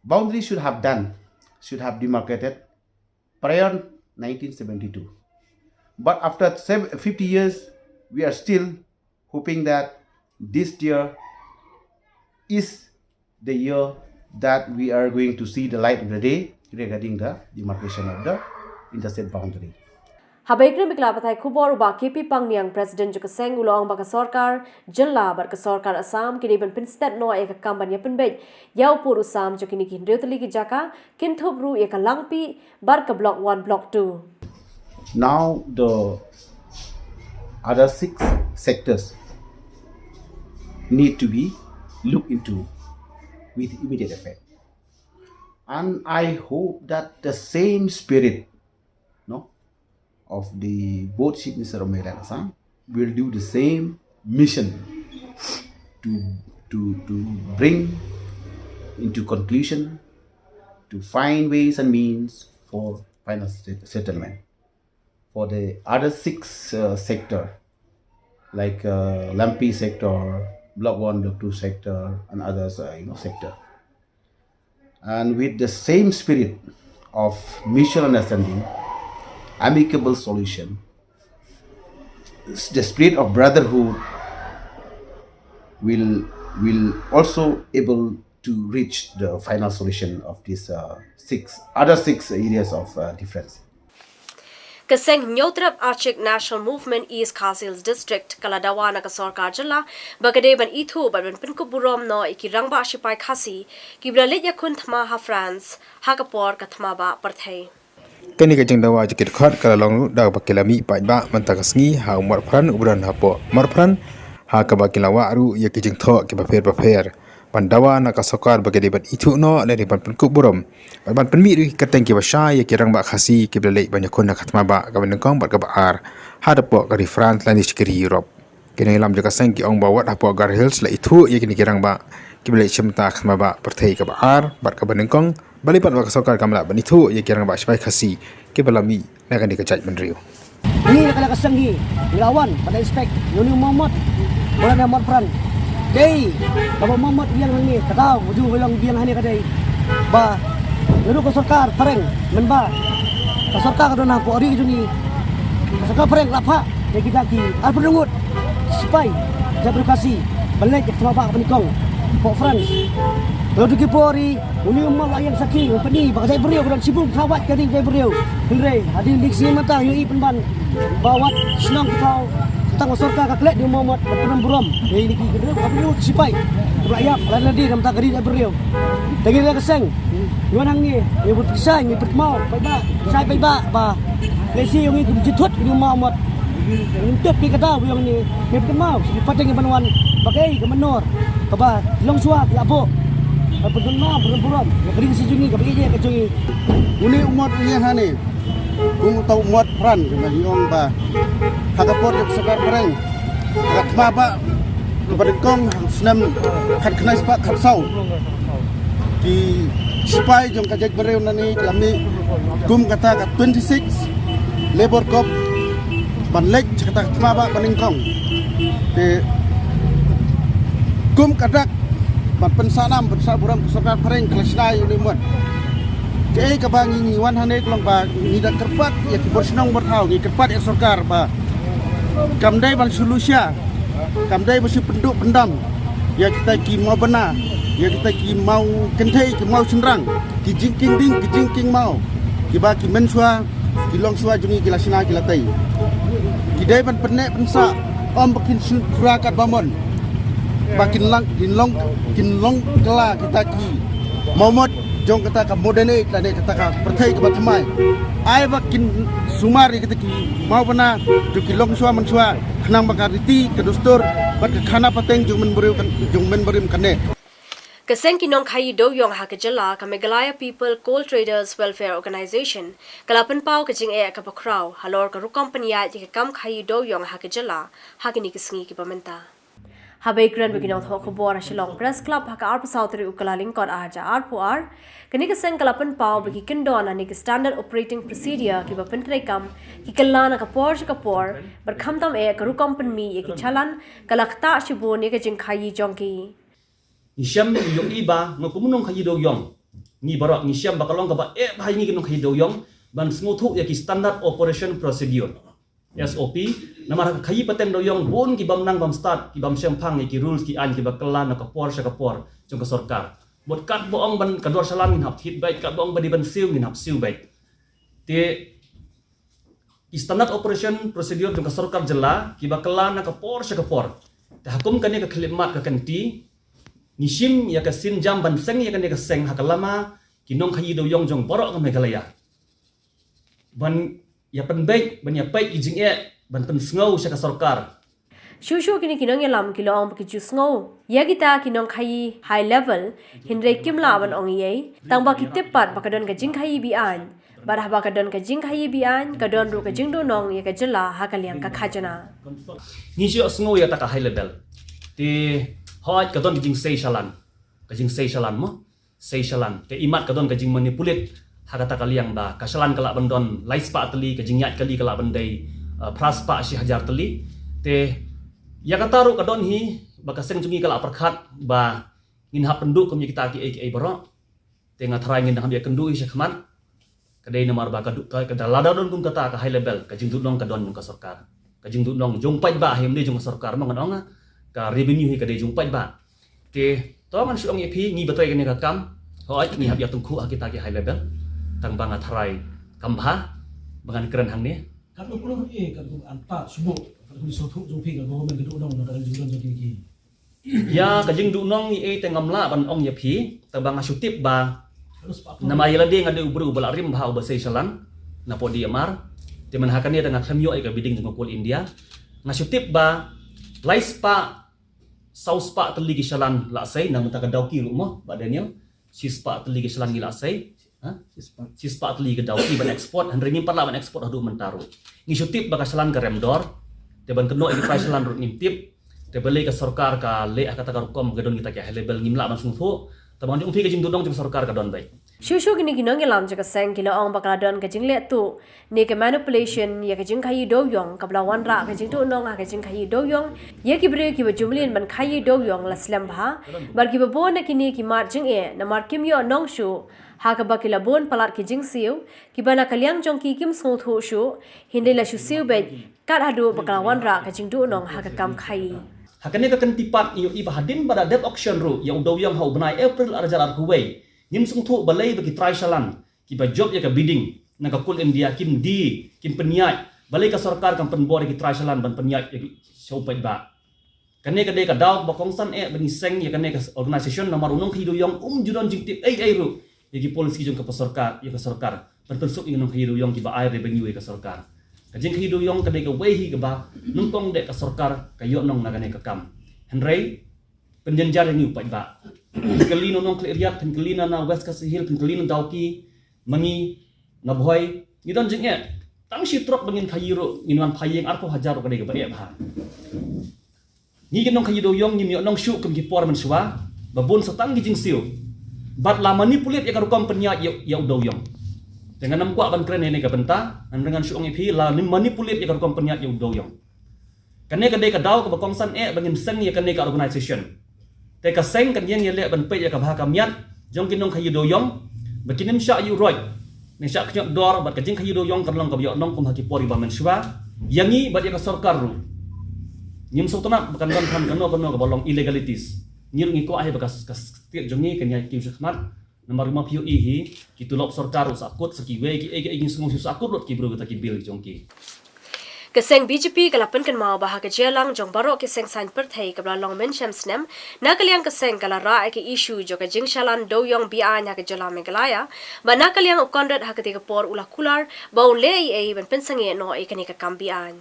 Boundary should have done, should have demarcated prior nineteen seventy-two. But after sev- fifty years, we are still hoping that this year is the year that we are going to see the light of the day regarding the demarcation of the interstate boundary. Haba ïakren bad ki lad pathai khubor, u Bah K P Pangniang, President jong ka seng, u la ong ba ka sorkar jylla bad ka sorkar Assam ki dei ban pynstet noh ïa ka kam ban ïa pynbeit ïa u pud u sam jong kine ki hynriew tylli ki jaka, kynthup ruh ïa ka Langpih bad ka Block One, Block Two. Now the other six sectors need to be looked into with immediate effect. And I hope that the same spirit, no, of the both Chief Minister of Meghalaya and Assam will do the same mission to, to, to bring into conclusion, to find ways and means for final set- settlement. For the other six uh, sector, like uh, Langpih sector, Block One, Block Two sector, and others, uh, you know, sector. And with the same spirit of mutual understanding, amicable solution, the spirit of brotherhood will will also able to reach the final solution of these uh, six other six areas of uh, difference. Ka seng Hynñiewtrep Achik National Movement East Khasi Hills District ka la dawa na ka sorkar jylla ba ka dei ban ithuh bad ban pynkup burom noh ïa ki rangbah shipai Khasi kiba la leit ïakhun thma ha France ha ka por ka thma bah pyrthei. Kane ka jingdawa jong ki dkhot ka la long ruh da kaba ki la mih paidbah mynta ka sngi ha u Motphran uba don hapoh Motphran, ha kaba ki la wah ruh ïa ki jingthoh kiba pher bapher ban dawa na ka sorkar ba ka dei ban ithuh noh lane ban pynkup burom bad ban pynmih ruh ki kyrteng kiba shai ïa ki rangbah Khasi kiba la leit ban ïakhun ha ka thma bah kaba nyngkong bad kaba ar ha hapoh ka ri France lane sha ka ri Europe. Ki nongïalam jong ka seng ki ong ba wat hapoh Garo Hills la ithuh ïa kine ki rangbah kiba la leit shim bynta ha ka thma bah pyrthei kaba ar bad kaba nyngkong, balei pat ba ka sorkar kam lah ban ithuh ïa ki rangbah shipai Khasi kiba la mih na kane ka jaitbynriew. Ngi na ka la ka seng ngi, ngi la wan ban inspect ïa une u Mohammad, ba la na Motphran. Dei kaba Mohammad biang hangne, ka daw ba ju ba long biang hangne ka dei ba naduh ka sorkar phareng, mynba ka sorkar ka don hapoh ri jong ngi, ka sorkar phareng la phah ïa kita ki arphew ngut shipai jaitbynriew Khasi ban leit ïa ka thma bah kaba nyngkong hapoh France. Naduh ki por hi une u Mohammad la ïeng sakhi, u pyni ba ka jaitbynriew ka don shibun ka thawait ka ri jaitbynriew. Hynrei hadien ki sngi mynta ngi ïohi pynban ba wat shnong ki thaw, tang ka sorkar ka klet ïa u Mohammad ban pynrem burom ïa kine ki hynriew arphew ngut shipai kiba la ïap lada dei namar ka ri jaitbynriew. Te ngi na ka seng ngi wan hangne, ngi bud pisa, ngi pynthikna paidbah, shai paidbah ba lehse ïa ngi kum jingthut ïa u Mohammad. Ngim tip ki ka daw ba ïa ngi, ngi pynthikna, ngi pateng ban wan ba kaei ka menor Kaba long shuwa la bo. Ka pynbna burom burom. Ya kring si jungi kaba ije ka jungi. Une u mot u ïeng hane. Kum uta u mot pran kaba ngi ong ba ha ka por jong ka sorkar phareng, ha ka thma ba kaba nyngkong ha u snem khatkhyndai spah khatsaw, ki sipai jong ka jaitbynriew nangne ki la mih kum kata ka twenty-six Labour Corps ban leit sha kata ka thma ba kaba nyngkong. Te kum ka dak ban pynsah nam pynsah burom ka sorkar phareng ka la shna ïa une u mot. Kaei kaba ngi, ngi wan hangne ka long ba ngi da kyrpad ïa ki bor shnong bor thaw, ngi kyrpad ïa ka sorkar ba kam dei ban shu lushia, kam dei ban shu pynduh pyndam ïa kita ki mawbynna, ïa kita ki mawkynthei, ki mawshynrang, ki jingkieng dieng, ki jingkieng maw, kiba ki mynshuwa, ki longshuwa jong ngi ki la shna ki la tei. Ki dei ban pynneh pynsah, ym ba kin shu khura katba mon, ba kin lang, kin long, kin long kylla kita ki mawmot jong kata ka modern age lane kata ka pyrthei kaba thymmai. Ai ba kin sumar ïa kita ki mawbynna jong ki longshuwa mynshuwa, khnang ba ka riti ka dustur bad ka khana pateng jong mynbarim kan, jong mynbarim kan neh. Ka seng ki nongkhaïi dewiong ha ka jylla, ka Meghalaya People Coal Traders Welfare Organisation, ka la pynpaw ka jingeh kaba khraw halor ka rukom pynïaid ïa ka kam khaïi dewiong ha ka jylla ha kine ki sngi kiba mynta. Haba ïakren bad ki nongthoh khubor ha Shillong Press Club ha ka arphew saw tarik u Kyllalyngkot ar hajar arphew ar, kane ka seng ka la pynpaw ba ki kyndon hangne ki Standard Operating Procedure kiba pyntreikam, ki kylla na ka por sha ka por, bad khamtam eh ka rukom pynmih ïa ki challan ka la ktah shibun ïa ka jingkhaïi jong ki. Ngi shem, ngi ïohi ba nga kum u nongkhaïi dewiong, ngi baroh ngi shem ba ka long kaba eh bha ïa ngi ki nongkhaïi dewiong ban sngewthuh ïa ki Standard Operation Procedure, S O P. Namar ha ka khaïi pateng dewiong bun ki bym nang bym stad, ki bym shemphang ïa ki rules ki aiñ kiba kylla na ka por sha ka por jong ka sorkar. Bad katba ong ba ka dor challan ngin hap thied beit, katba ong ba dei ban siew ngin hap siew beit. Te ki Standard Operation Procedure jong ka sorkar jylla kiba kylla na ka por sha ka por. Te ha kum kane ka khyllipmat ka kynti, ngi shim ïa ka sienjam ban seng ïa kane ka seng ha ka lama ki nongkhaïi dewiong jong baroh ka Meghalaya ban ïa pynbeit, ban ïa peit ki jingeh, ban pynsngew sha ka sorkar. Shuh shuh kine ki nongïalam ki la ong ba ki ju sngew ïa kita ki nongkhaïi high level, hynrei kim lah ban ong ei ei, tang ba ki tip pat ba ka don ka jingkhaïi be-aiñ. Bad haba ka don ka jingkhaïi be-aiñ, ka don ruh ka jingduhnong ïa ka jylla ha ka liang ka khajna. Ngi shu sngew ïa kata ka high level. Te hooid ka don ka jingsei challan. Ka jingsei challan mo. Sei challan. Te imat ka don ka jingmanipulate ha kata ka liang ba ka challan ka lah ban don lai spah tylli, ka jingïaid kali ka lah ban dei, uh, phra spah shi hajar tylli. Te ïa kata ruh ka don hi ba ka seng jong ngi ka lah pyrkhat ba ngin hap pynduh kum ïa kita kiei kiei baroh. Te nga tharai ngin hap ïakynduh hi shakhmat. Ka dei namar ba ka du-, ka, ka da lada don kum kata ka high level, ka jingduhnong ka don jong ka sorkar. Ka jingduhnong jong paidbah hi, ym dei jong ka sorkar, ma ngan ong, ka revenue hi ka dei jong paidbah. Te to ngan shu ong ïa phi, ngi batai kane ka kam. Hooid, ngi hap ïatyngkhuh ha kita ki high level. Tang ba nga tharai kam bha ba ngan kren hangne. Katno kano eh, katno an pat shu buh, katno shu thuh jong phi ka government ka duhnong na ka jingduhnong jong ki. Ïa ka jingduhnong ïa ei te ngam lah ban ong ïa phi, tang ba nga shu tip ba namar ïa lade nga dei u briew uba la rim bha uba sei challan na pdeng D M R. Te man ha kane te nga khlem ïoh ïa ka bidding jong ka Coal India. Nga shu tip ba lai spah, saw spah tylli ki challan la sei, na mynta ka Dawki ruh mo, Bah Daniel. Shi spah tylli ki challan ngi la sei. Ha? Shi spah. Shi spah tylli ka Dawki ban export, hynrei ngim pat lah ban export haduh mynta ruh. Ngi shu tip ba ka challan ka rem dor. Te ban kynnoh ïa ki trai challan ruh ngim tip. Te balei ka sorkar ka leh ha kata ka rukom, ka don kita ki high level, ngim lah ban sngewthuh. Te ban jong phi ka jingduhnong jong ka sorkar ka don beit. Shuh shuh kine ki nongïalam jong ka seng ki la ong ba ka la don ka jingleh tuh ne ka manipulation ïa ka jingkhaïi dewiong kaba la wanrah ka jingduhnong ha ka jingkhaïi dewiong ïa ki briew kiba ju mlien ban khaïi dewiong la slem bha. Bad kiba bun na kine ki mad jingeh namar kim ïoh nong shuh, ha kaba ki la bun palat ki jingsiew kiba na ka liang jong ki kim sngewthuh shuh, hynrei la shu siew beit kat haduh ba ka la wanrah ka jingduhnong ha ka kam khaïi. Ha kane ka kynti pat ngi ïohi ba hadien ba da dep auction ruh ïa u dewiong ha u bnai April ar hajar arphew wei, ngim sngewthuh balei ba ki trai challan kiba jop ïa ka bidding na ka Coal India kim die, kim pynïaid, balei ka sorkar kam pynbor ïa ki trai challan ban pynïaid ïa ki sha u paidbah. Kane ka dei ka daw ba kongsan eh ba ngi seng ïa kane ka organisation namar u nongkhaïi dewiong um ju don jingtip ei ei ruh ïa ki policy jong ka sorkar, ïa ka sorkar ban pynsuk ïa ki nongkhaïi dewiong kiba ai revenue ïa ka sorkar. Ka jingkhaïi dewiong ka dei kawei hi kaba nyngkong dei ka sorkar ka ïoh nong na kane ka kam. Hynrei pynjynjar ïa ngi u paidbah. Phin kylli na Nongkhlieh Riat, phin kylli na, na West Khasi Hills, phin kylli na Dawki, ma ngi na Bhoi, ngi don jingeh. Tang shi truck ba ngin khaïi ruh, ngin wan phai ïing arphew hajar ruh ka dei kaba eh bha. Ngi ki nongkhaïi dewïong ngim ïoh nong shuh kum ki por mynshuwa, ba bun sa tang ki jingsiew. Bad la manipulate ïa ka rukom pynïaid ïa, ïa u dewïong. Te ngan ym kwah ban kren ïa kane ka bynta, ngan, ngan shu ong ïa phi la manipulate ïa ka rukom pynïaid ïa u dewïong. Kane ka dei ka daw kaba kongsan eh ba ngin seng ïa kane ka organization. Te ka seng kan ïeng ïaleh ban peit ïa ka bha ka miat jong ki nongkhaïi dewïong, ba kin ym shah ïuh roit ne shah khñiot dor, bad ka jingkhaïi dewïong kan long kaba ïoh nong kum ha ki por kiba mynshuwa. Ïa ngi bad ïa ka sorkar ruh, ngim sngewtynnat ba kan don kano kano kaba long illegalities. Ngi ruh ngi kwah hi ba ka, ka state jong ngi kan ïaid kiew shakhmat. Namar ma phi ïohi hi, ki tulop sorkar ruh sahkut, sa kiwei ki, eh, ki, eh, ki sngewsih sahkut lut ki briew kita ki bill jong ki. Ka seng B J P ka la pynkynmaw ba ha ka jingïalang jong baroh ki seng saiñ pyrthei kaba la long mynshem snem, na ka liang ka seng ka la rah ïa ka issue jong ka jingshalan dewïong be-aiñ ha ka jylla Meghalaya, bad na ka liang u Conrad ha katei ka por u la kular ba un leh ei ei ban pynsangeh noh ïa kane ka kam be-aiñ.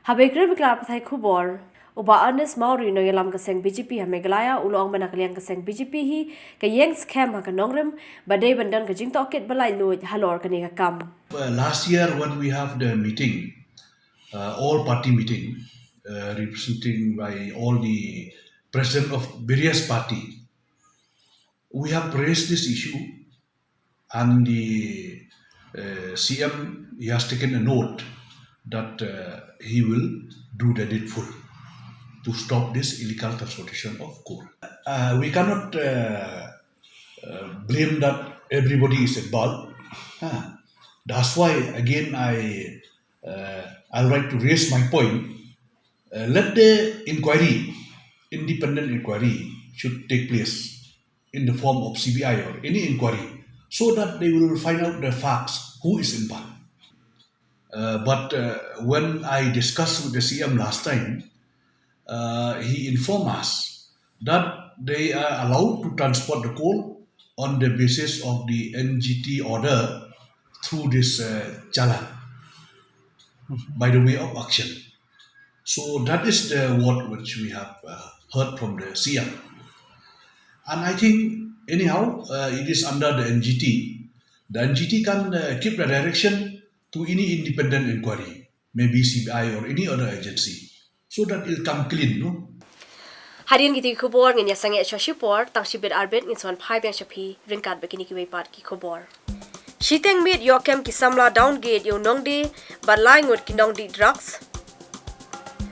Haba ïakren bad ki lad pathai khubor, u Bah Ernest Mawrie, nongïalam ka seng B J P ha Meghalaya, u la ong ba na ka liang ka seng B J P hi ka ïeng skhem ha ka nongrim, ba dei ban don ka jingtohkit ba laitluid halor kane ka kam. Uh, last year when we have the meeting, uh, all party meeting, uh, representing by all the president of various party, we have raised this issue, and the, uh, C M, he has taken a note that, uh, he will do the needful to stop this illegal transportation of coal. Uh, we cannot, uh, uh, blame that everybody is involved. Huh. That's why, again, I, uh, I'd like to raise my point. Uh, let the inquiry, independent inquiry, should take place in the form of C B I or any inquiry, so that they will find out the facts, who is involved. Uh, but, uh, when I discussed with the C M last time, uh, he informed us that they are allowed to transport the coal on the basis of the N G T order through this, uh, challan by the way of auction. So that is the word which we have, uh, heard from the C M. And I think, anyhow, uh, it is under the N G T. The N G T can, uh, give the direction to any independent inquiry, maybe C B I or any other agency, so that it'll come clean, no? Hadien kitei ki khubor ngin ïa sangeh shuwa shipor, tang shibit arbit ngin sa wan phai biang sha phi ryngkat bad kine kiwei pat ki khubor. Shiteng miet ïoh kem ki samla Downgate ïa u nongdie bad lai ngut ki nongdih drugs.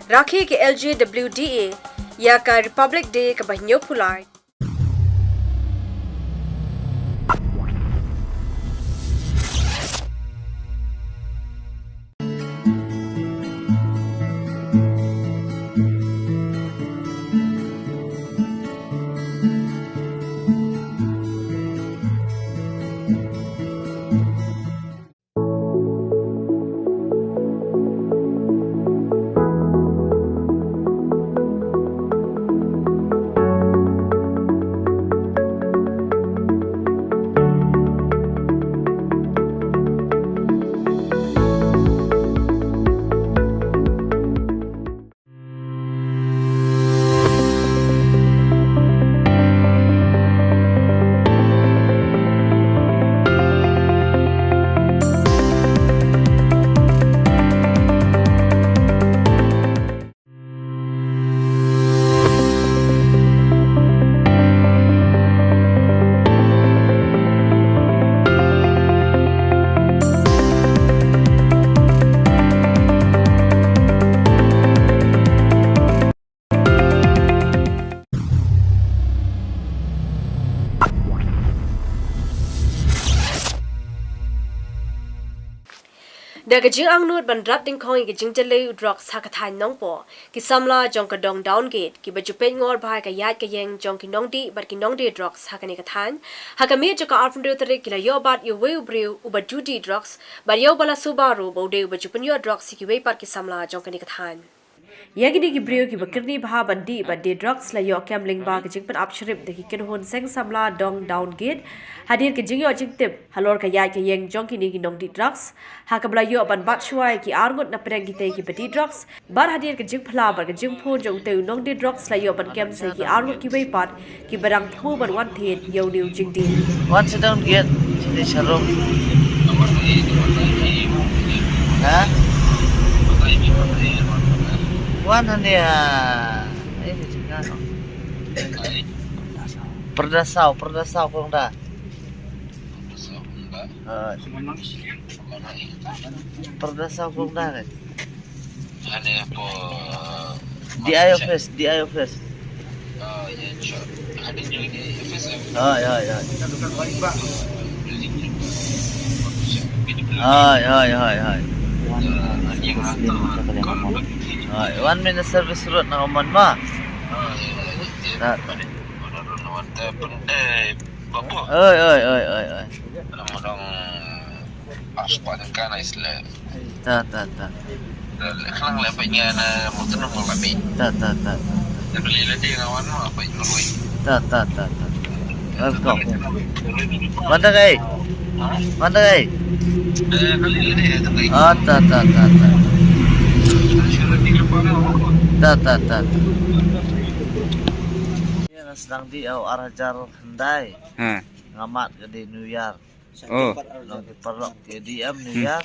Rakhe ki L J W D A ïa ka Republic Day kaba hynñiewphew lai. Da ka jingangnud ban rat dyngkhong ïa ka jingjyllei u drugs ha ka thaiñ Nongpoh, ki samla jong ka dong Downgate kiba ju peit ngor bha ïa ka ïaid ka ïeng jong ki nongdih bad ki nongdie drugs ha kane ka thaiñ. Ha ka miet jong ka arphew hynriew tarik ki la ïoh bat ïa uwei u briew uba ju dih drugs bad ïa uba la suba ruh ba u dei uba ju pynïoh drugs ïa kiwei pat ki samla jong kane ka thaiñ. Ïa kine ki briew kiba kyrni bha ban dih bad die drugs la ïoh kem lyngba ka jingpynap shrip da ki kynhun seng samla Dong Down Gate hadien ka jingïoh jingtip halor ka ïaid ka ïeng jong kine ki nongdie drugs, ha kaba la ïoh ban bat shuwa ïa ki arngut na pdeng kitei kiba dih drugs. Bad hadien ka jingphla bad ka jingphone jong utei u nongdie drugs la ïoh ban kem sa ïa ki arngut kiwei pat kiba dang thmu ban wan thied ïa une u jingdih. Wan sdang gate sini sharum. Ha? Wan hania. Eh, ni jingah. Pyrda saw, pyrda saw kong da. Ha. Pyrda saw kong da kan. Hane apa? D I office, D I office. Ah, ya, sure. Ada juga di office lah. Ah, ya, ya. Hai, hai, hai, hai. Hai, one minute service road na Oman ma. Ah, ya, ya, ya. Tak. Ada, ada, ada, ada, ada, eh, Oi, oi, oi, oi, oi. Ta, ta, ta. Ta, ta, ta, ta. Welcome. Manda kai? Manda kai? Ah, ta, ta, ta, ta. Ta, ta, ta, ta. Ïa nga sdang dih ïa u ar hajar khyndai. Ha. Nga mad ka dei New Year. Oh. Long ki paralok ki dih em New Year.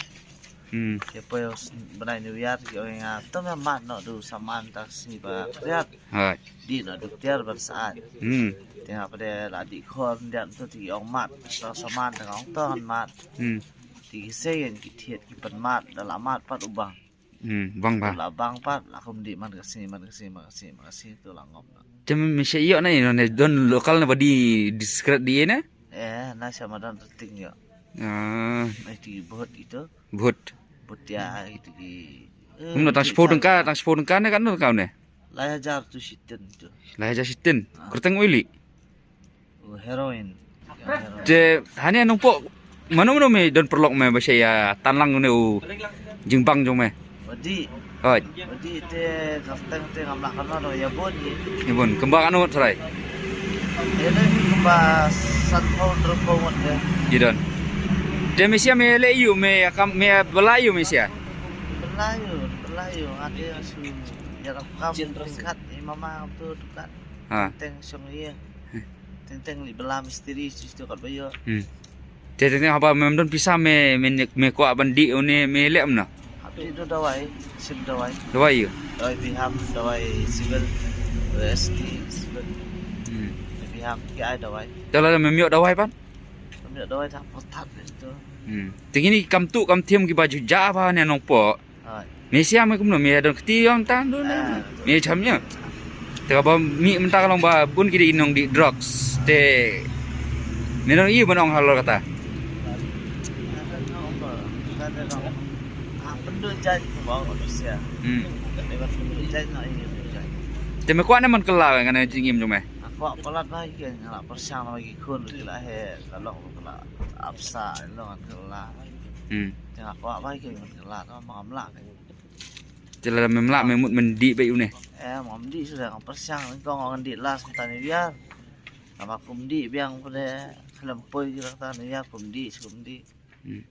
Hmm. Ki poi bnai New Year ki ong ïa nga to me mad noh du saman ta sngi ba khriat. Hooid. Dih noh du tiar ban saat. Hmm. Te nga pdei la dih khor ndiat to te ki ong mad. To saman te nga ong to ngan mad. Hmm. Te ki sei ïa ki thied ki pynmad da la mad pat u bang. Hmm, bang ba. La bang pat, la kum dih man ka sngi, man ka sngi, man ka sngi, man ka sngi, to la ngop na. Te me sha ïoh na ïa ne don local na ba dih discreet dih ne? Eh, na sha madan Rting ïoh. Ah. Na iti bhut ito. Bhut. Bhut ïa ito ki. Eh, kumno tang shiphew tyngka, tang shiphew tyngka ne katno tyngka ne? Lai hajar tu shitin tu. Lai hajar shitin. Ah. Kyrteng u ili. U heroin. Te hane Nongpoh, mano mano me don paralok me ba sha ïa tan lang une u jingbang jong me? Ba dih. Hooid. Ba dih te kyrteng te ngam lah kynmaw, ïa bun hi. Ïa bun, kumba katno ngut tharai? Ïa dei kumba sanphew hynriewphew ngut te. Ïa don. Te me sha me leh ïu me ïa kam me bylla ïu me sha? Bylla ïu, bylla ïu, nga te shu ïa kam kam tingkat, i mama kam tu dukan. Ha. Teng shong ïa. Teng teng li bylla mistri shu shu kat ba ïoh. Hmm. Te teng teng haba mem don pisa me me me kwah ban dih une me leh em na? Hap dih da dawai, shim dawai. Dawai ïa? Dawai biham, dawai civil, S T, civil. Hmm. Biham ki ai dawai. Te lada mem ïoh dawai pat? Mem ïoh dawai ta pyrthat tu. Hmm. Te kine kam tuh kam thiam kiba ju ja ba ne Nongpoh. Hooid. Me sha me kumno me don kti ïong tang don. Ah. Me cham ïa. Te kaba mih mynta ka long ba bun ki dei ki nongdih drugs te me don ïa ban ong halor kata. Hmm. Te me kwah ne man kylla ngan jingim jong me. Kwah palat ba ki la pyrshang ba ki khun ki la heh la long ki la ap sa long kylla. Hmm. Te nga kwah ba ki kylla ma ngam lah. Te lada mem lah me mut men dih beit une. Eh, ngam dih suda, nga pyrshang, kong ngan dih last mynta New Year. Nga ba kum dih biang pule, khlem poi ki rta New Year kum dih, kum dih. Hmm.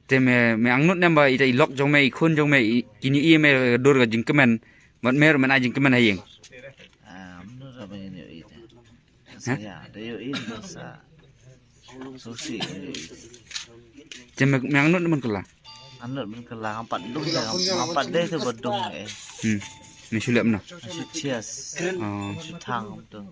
Te me, me angnud ne em ba ita i lok jong me, i khun jong me, i, kin ïohi ïa me ka dur ka jingkmen. Bad me ruh men ai jingkmen ha ïing. Ah, mnu ra ba ngin ïohi te. Sa ïa, da ïohi da sa. Susi. Te me, me angnud ban kylla? Angnud ban kylla, ngam pat dung te, ngam pat dei te ba dung eh. Hmm. Me shu leh mno? Shu thias. Oh. Shu thang tu.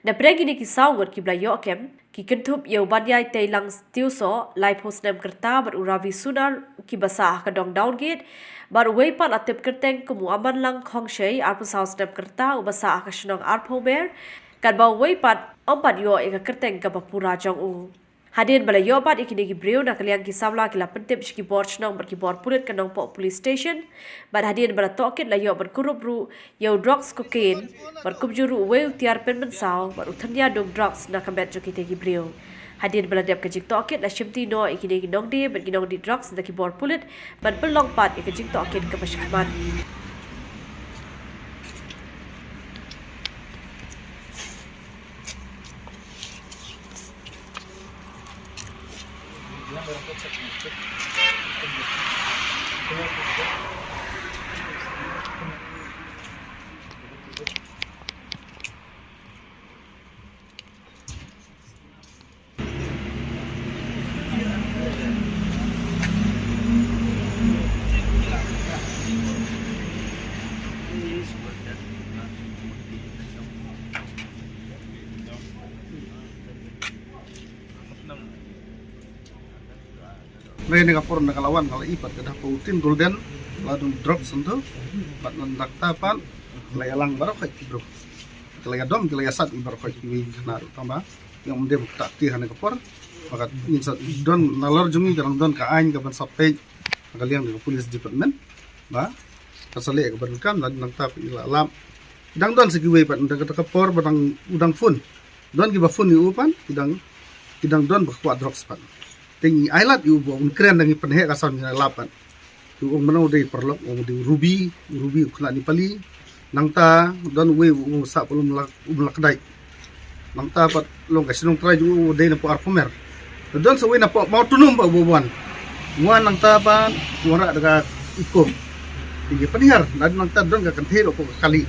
Napdeng kine ki saw ngut kiba la ïoh kem, ki kynthup ïa u Banïaiteilang Tiewsoh, laiphew snem ka rta, bad u Ravi Sunar, kiba sah ha ka dong Downgate, bad uwei pat la tip kyrteng kum u Amanlang Khongshei, arphew saw snem ka rta, uba sah ha ka shnong Arphewmer, katba uwei pat, ym pat ïoh ïa ka kyrteng kaba pura jong u. Hadien ba la ïoh bat ïa kine ki briew na ka liang ki samla ki la pyntip sha ki bor shnong bad ki bor pulit ka Nongpoh Police Station, bad hadien ba la tohkit la ïoh ban kurup ruh ïa u drugs cocaine, bad kumjuh ruh uwei u tiar pynmynsaw, bad u thynia dung drugs na ka met jong kitei ki briew. Hadien ba la dep ka jingtohkit la shimti noh ïa kine ki nongdie bad ki nongdie drugs da ki bor pulit, ban pynlong pat ïa ka jingtohkit kaba shakhmat. Hynrei na ka por na ka la wan ka la i pat ka da pa u Tin Golden la don drugs hangto. Pat nangta pat la ïalang baroh khoit ki briew. Ka la ïadom ka la ïasat i baroh khoit kiwei ki khynnah ruh tang ba ïa ym dei ba ka ta ti ha na ka por. Ba ka ngin sa don nalor jong ngi ka dang don ka aiñ ka ban sa peit ha ka liang da ka police department. Ba ka sa leh ka ban kam la nangta pat i la lap. Dang don sa kiwei pat da ka por ba dang u dang phone. Don kiba phone ïa u pat ki dang ki dang don ba kwah drugs pat. Te ngi ai lad ïa u ba un kren da ngi pynheh ka sound ngi la lap pat. Te u ong mano u dei paralok, u ong u dei u Ruby, u Ruby u khynnah Nepali. Nangta don uwei u ong u sah pa lum lak um lak dai. Nangta pat long ka shnong trai jong u dei na po Arphumer. Don sa uwei na po Mawtunum ba u wan. Wan nangta pat u wanrah da ka ikom. Te ngi pynhiar na nangta don ka kynthei ruh hapoh ka kali.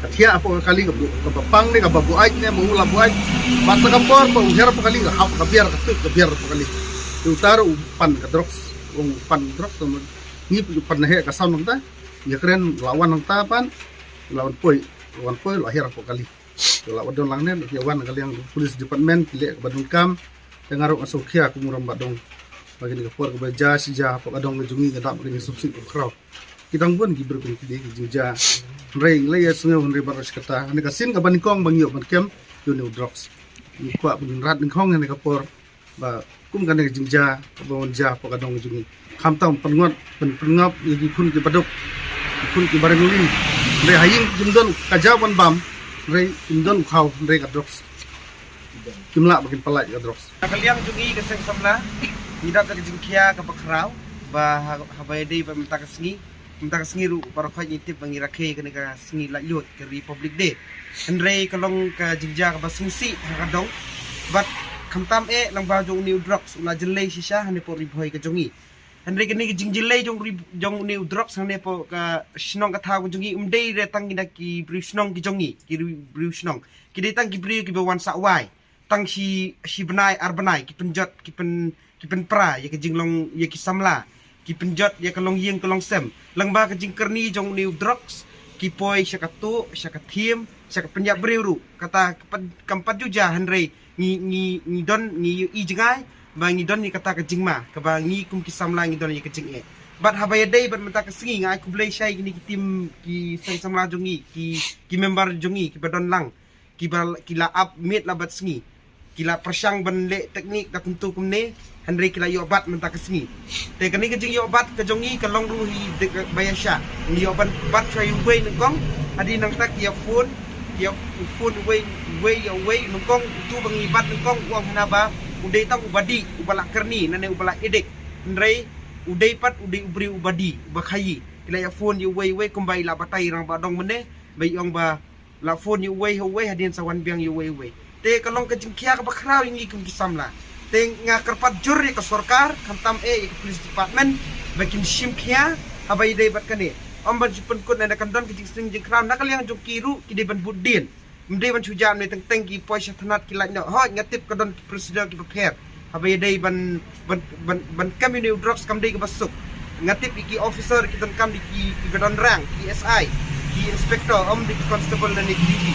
Ka thiah hapoh ka kali ka bu ka ba pang ne ka ba buaid ne ba u la buaid. Bad na ka por ba u hiar hapoh kali ka hap ka biar ka tut ka biar hapoh kali. Te uta ruh u pan ka drugs, u ong u pan drugs, ngi pynheh ka sound nangta. Ïa kren la wan nangta pat la wan poi, la wan poi la hiar hapoh kali. Te la wan don lang ne ïa wan ka liang police department ki leh ka ba donkam. Te nga ruh nga sngewkhia kum u rangbah dong. Ba kine ka por ka ba jia shi jia hapoh ka dong ka jong ngi ka dap ka jingsngewsih ka khraw. Ki dang bun ki briew kum kine ki jingjia. Hynrei ngi la ïa sngew hynrei baroh shi katta. Hynrei ka sien ka ba nyngkong ba ngi ïoh ban kem ïa une u drugs. Ngi kwah ba ngin rat nyngkong ïa kane ka por ba kum kane ka jingjia ka ba wan jia hapoh ka dong ka jong ngi. Khamtam pynngop pyn pynngop ïa ki khun ki baduk, ki khun ki barim li. Hynrei ha ïing kim don ka jaw ban bam, hynrei kim don u khaw, hynrei ka drugs. Kim lah ba kin pyllait ka drugs. Na ka liang jong ngi ka seng samla ngi dap da ka jingkhia ka ba khraw ba ha, haba ïadei ba mynta ka sngi. Mynta ka sngi ruh baroh khoit ngi tip ba ngi rakhe kane ka sngi laitluid ka Republic Day. Hynrei ka long ka jingjia ka ba sngewsih ha ka dong. Bad khamtam eh lyngba jong une u drugs u la jyllei shisha hangne hapoh Ri Bhoi ka jong ngi. Hynrei kane ka jingjyllei jong ri jong une u drugs hangne hapoh ka shnong ka thaw ka jong ngi um dei re tang kine ki briew shnong ki jong ngi, ki ri briew shnong. Ki dei tang ki briew ki ba wan sah wai. Tang shi shi bnai ar bnai ki pynjot ki pyn ki pynpra ïa ka jinglong ïa ki samla, ki pynjot ïa ka longïing ka longsem. Lyngba ka jingkyrni jong une u drugs ki poi sha ka tuh, sha ka thiem, sha ka pynïap briew ruh. Kata ka pat kam pat ju jia hynrei ngi ngi ngi don ngi i jngai ba ngi don ïa kata ka jingma kaba ngi kum ki samla ngi don ïa ka jingeh. Bad haba ïadei bad mynta ka sngi nga ai khublei shai kine ki tim ki seng samla jong ngi ki ki member jong ngi ki ba don lang. Ki ba ki la ap miet la bad sngi. Ki la pyrshang ban leh teknik da kumto kumne hynrei ki la ïoh bat mynta ka sngi. Te kane ka jingïoh bat ka jong ngi ka long ruh hi de ba ïa sha. Ngi ïoh ban bat sha uwei nyngkong hadien nangta ki ïa phone ki ïa phone uwei uwei ïa uwei nyngkong utu ba ngi bat nyngkong u ong hana ba u dei tang u ba dih u ba la kyrni nane u ba la edik. Hynrei u dei pat u dei u briew u ba dih u ba khaïi. Ki la ïa phone ïa uwei uwei kumba i la batai rangbah dong mynne ba i ong ba la phone ïa uwei ha uwei hadien sa wan biang ïa uwei uwei. Te ka long ka jingkhia ka ba khraw ïa ngi kum ki samla. Te nga kyrpad jur ïa ka sorkar khamtam eh ïa ka police department ba kin shim khia haba ïadei bad kane. Ym ban shu pynkut na kan don ka jingsning jingkhraw na ka liang jong ki ruh ki dei ban bud dien. Ym dei ban shu jam ne teng teng ki poi sha thanat ki lait noh hoi nga tip ka don ki procedure ki ba pher. Haba ïadei ban ban ban ban kam ïa une u drugs kam dei kaba suk. Nga tip ïa ki officer ki donkam dei ki ki ba don rang ki S I ki inspector ym dei ki constable lane ki D P.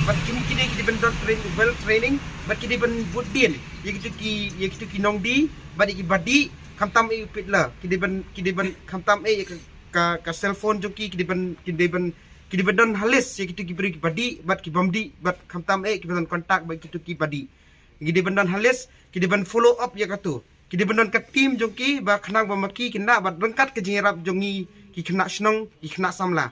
Bad kine ki dei ki dei ban don train well training bad ki dei ban bud dien ïa kitu ki ïa kitu ki nongdie bad ïa ki ba dih khamtam eh u pit la ki dei ban ki dei ban khamtam eh ïa ka ka, ka cellphone jong ki ki dei ban ki dei ban ki dei ban don ha list ïa kitu ki briew ki ba dih bad ki bym dih bad khamtam eh ki ba don contact bad kitu ki ba dih. Ki dei ban don ha list ki dei ban follow up ïa katu. Ki dei ban don ka team jong ki ba khnang ba ma ki ki nah bad ryngkat ka jingïarap jong ngi ki khynnah shnong ki khynnah samla.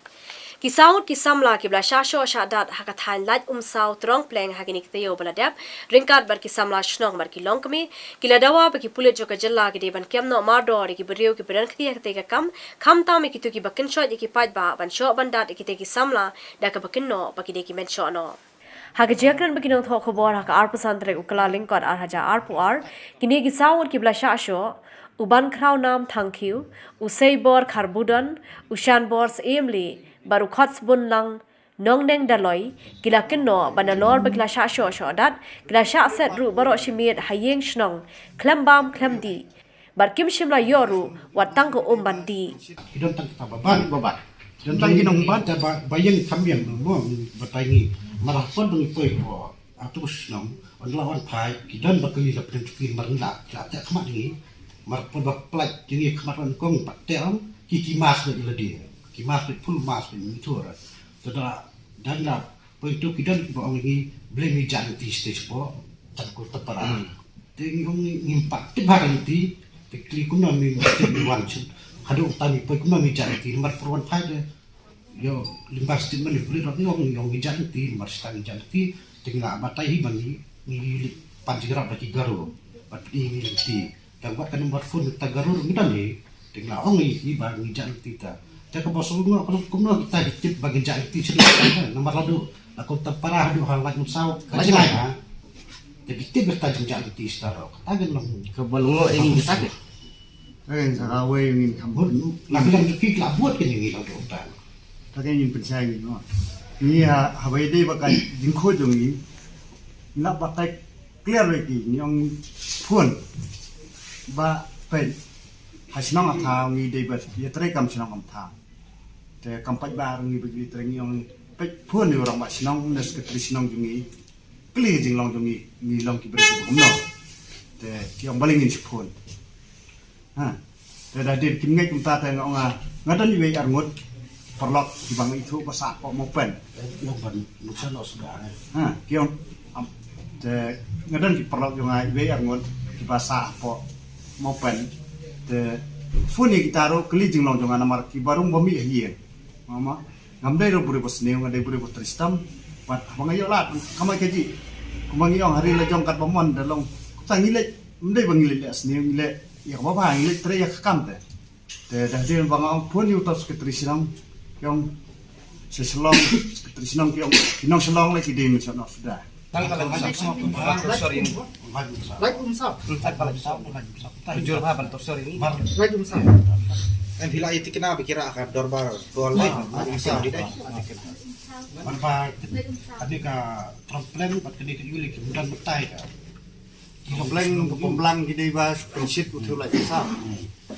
Ki saw ngut ki samla ki ba la shah shoh shah dat ha ka thaiñ Laitumsaw Trongpleng ha kine ki taïew ba la dep ryngkat bad ki samla shnong bad ki longkmie ki la dawa ba ki pulit jong ka jylla ki dei ban kem noh mardor ïa ki briew ki ba don kti ha katei ka kam khamtam ïa kitu ki ba kynshoit ïa ki paidbah ban shoh ban dat ïa kitei ki samla da kaba kynnoh ba ki dei ki men shoh noh. Ha ka jingkren bad ki nongthoh khubor ha ka arphew san tarik u Kyllalyngkot ar hajar arphew ar, kine ki saw ngut kiba la shah shoh, u Bankhrawnam Thangkhiew, u Seibor Kharbudon, u Shanbor Syiemlieh bad u Khotsbunlang Nongneng Dolloi, ki la kynnoh ba nalor ba ki la shah shoh shoh dat, ki la shah set ruh baroh shi miet ha ïing shnong, khlem bam khlem dih, bad kim shym la ïoh ruh wat tang ka um ban dih. Ki don tang kita ba bat, ba bat. Ki don tang ki nongbat da ba, ba ïeng kham ïeng mo, batai ngi. Mar hapdeng ngi poi ko atu shnong, wan la wan phai, ki don ba kali la pynjuki mar ngi la, la teh khmat ngi. Mar poi ba plat ngi khmat wan kong pat teh ong, ki ki mas ba ila dia. Ki mas ba full mas ba ngi thur. Tada dan la poi tu ki don ba ong ngi blame ngi jan ti stage po, tan ko tapara. Te ngi ong ngi ngim pat tip ha ka lynti, te kli kumno mi mesti mi wan shen. Haduh tang mi poi kumno mi jan lynti, namar pyrwan phai te. Ïoh lyngba statement ni pule rot ngi ong ngi ong ngi jan lynti, namar sita ngi jan lynti, te ngi la batai hi ba ngi, ngi leit pan jingïarap bad ki Garo, bad pynïaid ngi lynti. Tang wat ka number phone ta Garo ngi don hi, te ngi la ong ngi hi ba ngi jan lynti ta. Te ka bos ong ngi kumno kita ki tip ba ngi jan lynti shen, namar la duh la kum ta para haduh ha la kum saw ka jingïaid ha. Te ki tip ba ta jingjan lynti star ro. Kata ka long. Ka ba long ing kata ka. Ka ngan sa ka wei ngin kham bud nu. La ka long ki la bud ka ngi la ka uta. Ta ka ngin pynshai ngin no. Ngi ha, ha bai dei ba ka jingkhuid jong ngi. Ngi la batai clear wei ki ngi ong phone. Ba peit ha shnong Athaw ngi dei ba ïatrei kam shnong Kam Thaw. Te kam paidbah ngi ba ïatrei ngi ong peit phone ïa u rangbah shnong ne secretary shnong jong ngi. Kylli ka jinglong jong ngi, ngi long ki briew kiba kumno. Te ki ong balei ngin shu phone. Ha. Te da dei kim ngeit kumta te nga ong nga, nga don iwei arngut paralok kiba nga ithuh ba sah hapoh Mawpen. Ïa ban nuksan noh suda. Ha, ki ong, am, te nga don ki paralok jong nga iwei arngut kiba sah hapoh Mawpen. Te phone ïa kita ruh kylli jinglong jong nga namar kiba rung ba mih ha ïing. Mama, ngam dei ruh briew ba sniew, nga dei briew ba trei shitom. Bad haba nga ïoh lad, kamai kaji. Kumba ngi ong ha ri la jong katba mon da long. Kumta ngi leit, ym dei ba ngi leit leh sniew, ngi leh ïa kaba bha, ngi leit trei ïa ka kam te. Te da dei ba nga ong phone ïa uta u secretary shnong, ki ong sha Shillong, secretary shnong ki ong, ki nong Shillong lei ki dei mynshuwa noh suda. Tang ka la jumsa. Sorry. Lai kumsa. Tang ka la jumsa. Jur ba ban to sorry. Lai kumsa. Em phi la ïa tikna ba ki rah ka dorbar dol lai. Lai kumsa di dai. Ban ba kane ka problem bad kane ka ïuli ki mudan mutai ka. Ki problem ka pemblang ki dei ba pynshit u thiu lai kumsa.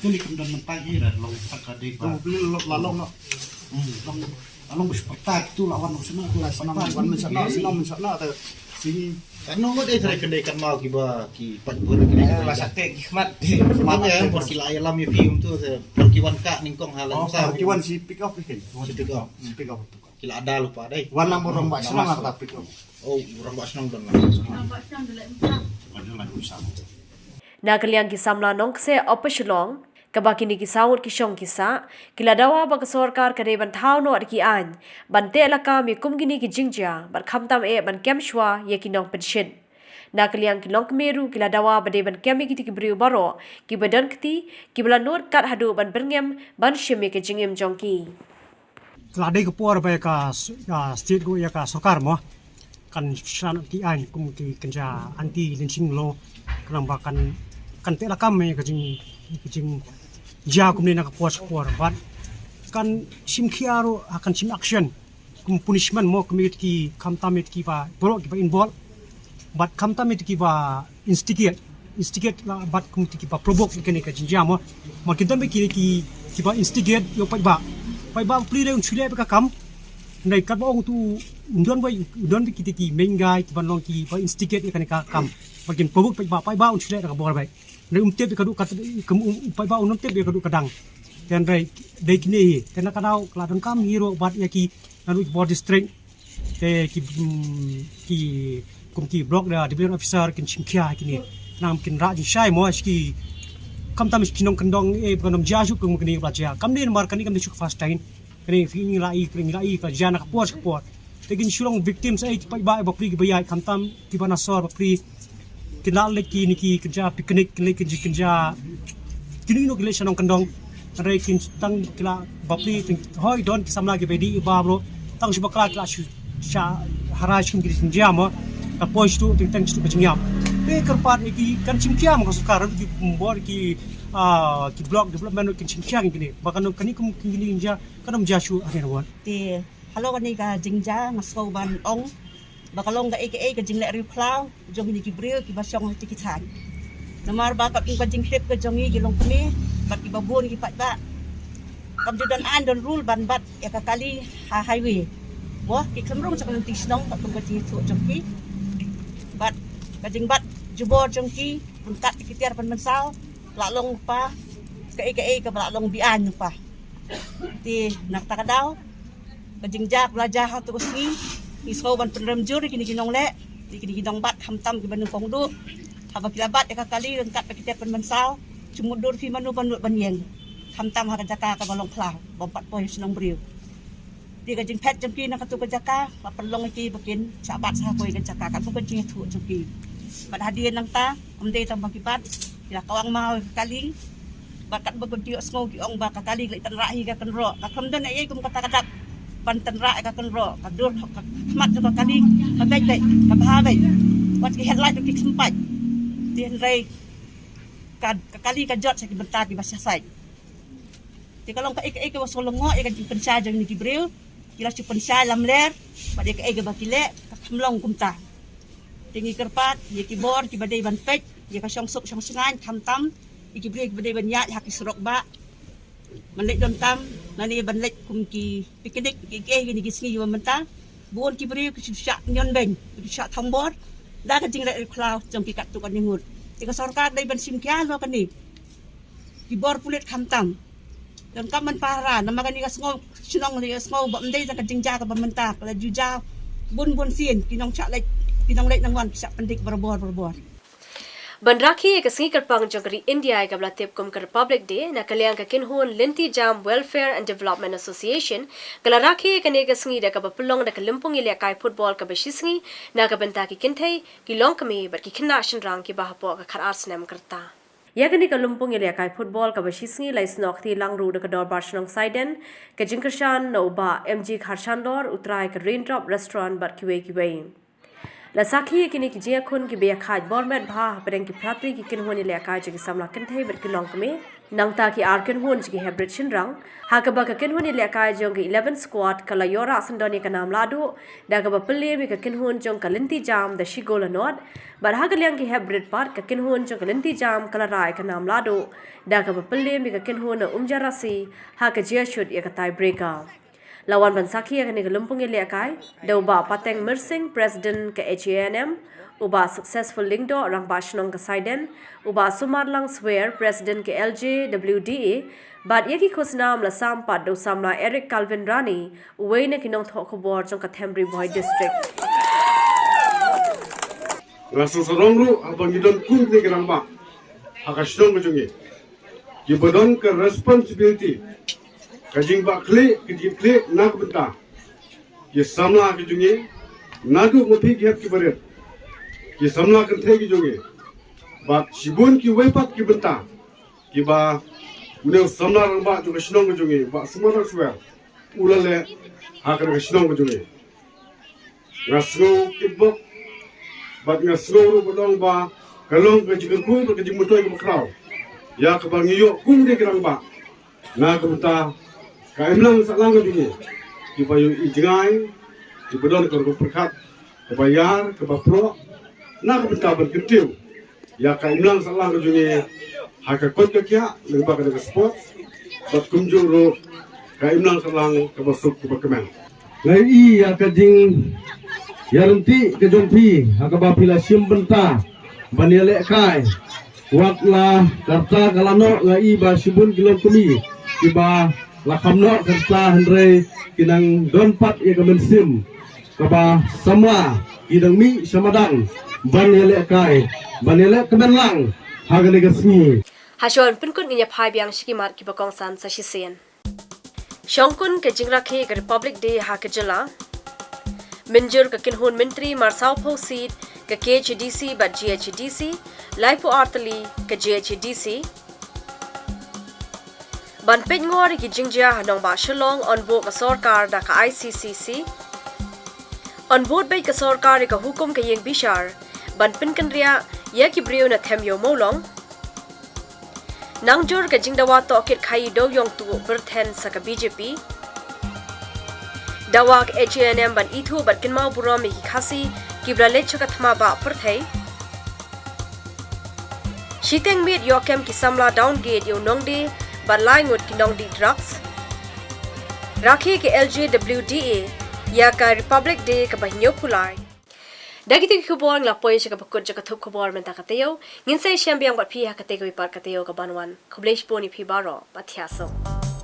Kane ki mudan mutai ki ra long tak ka dei ba. Tu beli la long no. Hmm, long, long bus pyrta tu la wan sna, la sna wan men sna, sna men sna ta sini. Kan nong dei sere kendai kan mau kiba ki pat bun ki la sakte ki khmat. Khmat ya por ki la ïalam ïa phi um tu se por ki wan ka nyngkong ha la. Oh, sa por ki wan si pick up kin. Si pick up. Si pick up. Ki la ada lupa dei. Wan lang borong ba sna ta pick up. Oh, borong ba sna don lang. Borong ba sna don lang. Wan lang sa. Na ka liang ki samla nongkseh Upper Shillong, kaba kine ki saw ngut ki shong ki sah, ki la dawa ba ka sorkar ka dei ban thaw noh da ki aiñ ban teh lakam ïa kum kine ki jingjia bad khamtam eh ban kem shuwa ïa ki nongpynshit. Na ka liang ki longkmie ruh ki la dawa ba dei ban kem ïa kito ki briew baroh kiba don kti, kiba la nud kat haduh ban byrngem ban shim ïa ka jingim jong ki. Ka la dei ka por ba ïa ka s-, ïa ka state ruh ïa ka sorkar mo kan shna ki aiñ kum ki kynja anti lynching law, khnang ba kan, kan teh lakam ïa ka jing, ka jingjia kumne na ka por sha ka por bad kan shim khia ruh, kan shim action kum punishment mo kum ïa ki khamtam ïa ki ba baroh kiba involve bad khamtam ïa ki ba instigate, instigate la bad kum ki ba provoke ïa kane ka jingjia mo. Ma ki don ba ki, ki, ki ba instigate ïa u paidbah. Paidbah pli dei un shu leh ba ka kam. Ndai kat ba ong tu un don ba, un don ba ki, ki main guy ki ban long ki ba instigate ïa kane ka kam. Ba kin provoke paidbah, paidbah un shu leh da ka bor ba. Ndai um tip ïa ka duh ka, kum, um, paidbah un tip ïa ka duh ka dang. Te ndai dei kine hi. Te na ka daw ka la donkam hi ruh bad ïa ki na duh ki bor district. Te ki, mm, ki kum ki block da division officer kin shim khia kine. Nang kin rah jingshai mo shi ki khamtam shi ki nongkyndong eh ba nang jia shu kum kine ba jia. Kam dei namar kane kam dei shu ka first time. Kane ngi la i, kane ngi la i ka jia na ka por sha ka por. Te kin shu long victims eh ki paidbah eh bapli kiba ïaid khamtam kiba na sor bapli. Kin la leit kine ki kynja picnic, kin leit kynja, kynja kino kino ki leit sha nongkyndong. Hynrei kin tang ki la bapli, hoi don ki samla kiba dih ba bro. Tang shu bakla ki la shu sha Hara shim ki jingjia mo, ka poi shtu, teng teng shtu ka jingïap. Te kyrpad ïa ki kan shim khia mo ka sorkar, ki bor ki, ah, ki block development kan shim khia kine. Ba kan kane kum kine jingjia, kan ym jia shuh hangne na ward. Te halor kane ka jingjia nga sngew ban ong ba ka long kaei kaei ka jingleh riewkhlaw jong kine ki briew kiba shong ha ki thaiñ. Namar ba ka kum ka jingtip ka jong ngi ki longkmie bad kiba bun ki paidbah kam ju don aiñ don rule ban bat ïa ka kali ha highway. Mo, ki khlem rung sha ka lynti shnong ka kum ka jingïathuh jong ki. Bad ka jingbat jubor jong ki ryngkat ki tiar pynmynsaw la long pa kaei kaei kaba la long beaiñ pa. Te na kata ka daw ka jingjia kaba la jia ha tu ka sngi, ngi sngew ban pynrem jur ïa kine ki nongleh, ïa kine ki nongbat khamtam kiba nyngkong duh. Haba ki la bat ïa ka kali ryngkat bad ki tiar pynmynsaw, jingmut dur phi mano ban nud ban ïeng, khamtam ha ka jaka kaba long phyllaw, bym pat poi shnong briew. Te ka jingphet jong ki na katu ka jaka la pynlong ïa ki ba kin shah bat sha kawei ka jaka, katkum ka jingïathuh jong ki. Bad hadien nangta ym dei tang ba ki bat, ki la kawang maw ïa ka kali. Bad katba ki ïohsngew ki ong ba ka kali ka leit tynrah hi ka kynroh, ka khlem don ei ei kum kata ka dak ban tynrah ïa ka kynroh. Ka dur ka khmat jong ka kali ka beit beit, ka bha beit. Wat ki headlight ki khlem pait. Te hynrei ka, ka kali ka jot sha ki bynta kiba shah sait. Te ka long kaei kaei kaba sngewlyngngoh ïa ka jingpynshai jong kine ki briew. Ki la shu pynshai lamler bad ïa kaei kaba ki leh ka khlem long kumta. Te ngi kyrpad ïa ki bor kiba dei ban peit ïa ka shongsuk shongshngaiñ, khamtam ïa ki briew kiba dei ban ïaid ha ki surok bah, ban leit don tam lane ban leit kum ki picnic ki, ki, kine ki sngi kiba mynta. Bun ki briew ki shu shah ñion beiñ, ki shu shah thombor da ka jingleh riewkhlaw jong ki katto katne ngut. Te ka sorkar dei ban shim khia halor kane. Ki bor pulit khamtam donkam ban pahara, namar kane ka sngew shnong la ïohsngew ba ym dei tang ka jingjia kaba mynta, ka la ju jia bun bun sien. Ki nongshah leit, ki nongleit nongwan ki shah pyndik barabor barabor. Ban rakhe ïa ka sngi kyrpang jong ka ri India ïa kaba la tip kum ka Republic Day, na ka liang ka kynhun Lynti Jam Welfare and Development Association ka la rakhe ïa kane ka sngi da kaba pynlong da ka lympung ïalehkai football kaba shisngi na ka bynta ki kynthei, ki longkmie bad ki khynnah shynrang kiba hapoh ka khatar snem ka rta. Ïa kane ka lympung ïalehkai football kaba shisngi la isnoh kti lang ruh da ka Dorbar Shnong Saiden, ka jingkyrshan na u Bah M G Kharshanlor, u trai ka Raindrop Restaurant bad kiwei kiwei. La sakhi ïa kine ki jingïakhun kiba ïakhaid bor met bha hapdeng ki phratri ki kynhun ïalehkai jong ki samla kynthei bad ki longkmie, nangta ki ar kynhun jong ki heprit shynrang, ha kaba ka kynhun ïalehkai jong ka eleven squad ka la ïoh rah syndon ïa ka nam lahduh da kaba pynliem ïa ka kynhun jong ka Lynti Jam da shi gol ha nod. Bad ha ka liang ki heprit pat, ka kynhun jong ka Lynti Jam ka la rah ïa ka nam lahduh da kaba pynliem ïa ka kynhun na Umjarasi ha ka jingïashut ïa ka tiebreaker. La wan ban sakhi ïa kane ka lympung ïalehkai da u Bah Pateng Myrsing, President ka H A N M, u Bah Successful Lyngdoh, Rangbah Shnong ka Saiden, u Bah Sumarlang Swer, President ka L J W D A, bad ïa ki khusnam la sam pat da u samla Eric Calvin Rani, uwei na ki nongthoh khubor jong ka Them Ri Bhoi District. Nga sngewsarong ruh haba ngi don kum kine ki rangbah ha ka shnong ka jong ngi, kiba don ka responsibility, ka jingbah khlieh, ka jingkhlieh na ka bynta ki samla ki jong ngi, naduh ma phi ki hep ki barit, ki samla kynthei ki jong ngi, bad shibun kiwei pat ki bynta kiba une u samla rangbah jong ka shnong ka jong ngi, Bah Sumarlang Swer, u la leh ha kane ka shnong ka jong ngi. Nga sngew kitbok bad nga sngew ruh ba long ba ka long ka jingkyrkhu bad ka jingmyntoi kaba khraw ïa kaba ngi ïoh kum kine ki rangbah. Na ka bynta ka imlang sahlang ka jong ngi, kiba ïohi jngai, kiba don ka rukom pyrkhat kaba ïar, kaba proh, na ka bynta ban kyntiew ïa ka imlang sahlang ka jong ngi ha ka koit ka khiah lyngba ka sport, bad kumjuh ruh ka imlang sahlang kaba suk kaba kmen. Nga ïohi ïa ka jingïaryntih ka jong phi ha kaba phi la shim bynta ban ïalehkai. Wat la ka rta ka la noh, nga ïohi ba shibun ki longkmie kiba la kham noh ka rta, hynrei ki nang don pat ïa ka mynsiem kaba samla, ki nang mih sha madan ban ïalehkai, ban ïalehkmen lang ha kane ka sngi. Ha shuwa ban pynkut ngin ïa phai biang sha ki mat kiba kongsan sa shisien. Shongkun ka jingrakhe ka Republic Day ha ka jylla. Mynjur ka kynhun myntri mar sawphew seat ka K H A D C bad G H A D C, laiphew ar tylli ka G H A D C. Ban peit ngor ïa ki jingjia ha nongbah Shillong, on buh ka sorkar da ka I C C C. Yn bud beit ka sorkar ïa ka hukum ka ïing bishar ban pynkynriah ïa ki briew na them ïew mawlong. Nangjur ka jingdawa tohkit khaïi dewiong tuh pyrthen sa ka B J P. Dawa ka H A N M ban ithuh bad kynmaw burom ïa ki Khasi kiba la leit sha ka thma bah pyrthei. Shiteng miet ïoh kem ki samla Downgate ïa u nongdie bad lai ngut ki nongdie drugs. Rakhe ka L J W D A ïa ka Republic Day kaba hynñiewphew lai. Da kito ki khubor ngi la poi sha kaba kut jong ka thup khubor mynta ka taïew. Ngin sa ïashem biang bad phi ha katei kawei pat ka taïew kaban wan. Khublei shibun ïa phi baroh, bad thiah suk.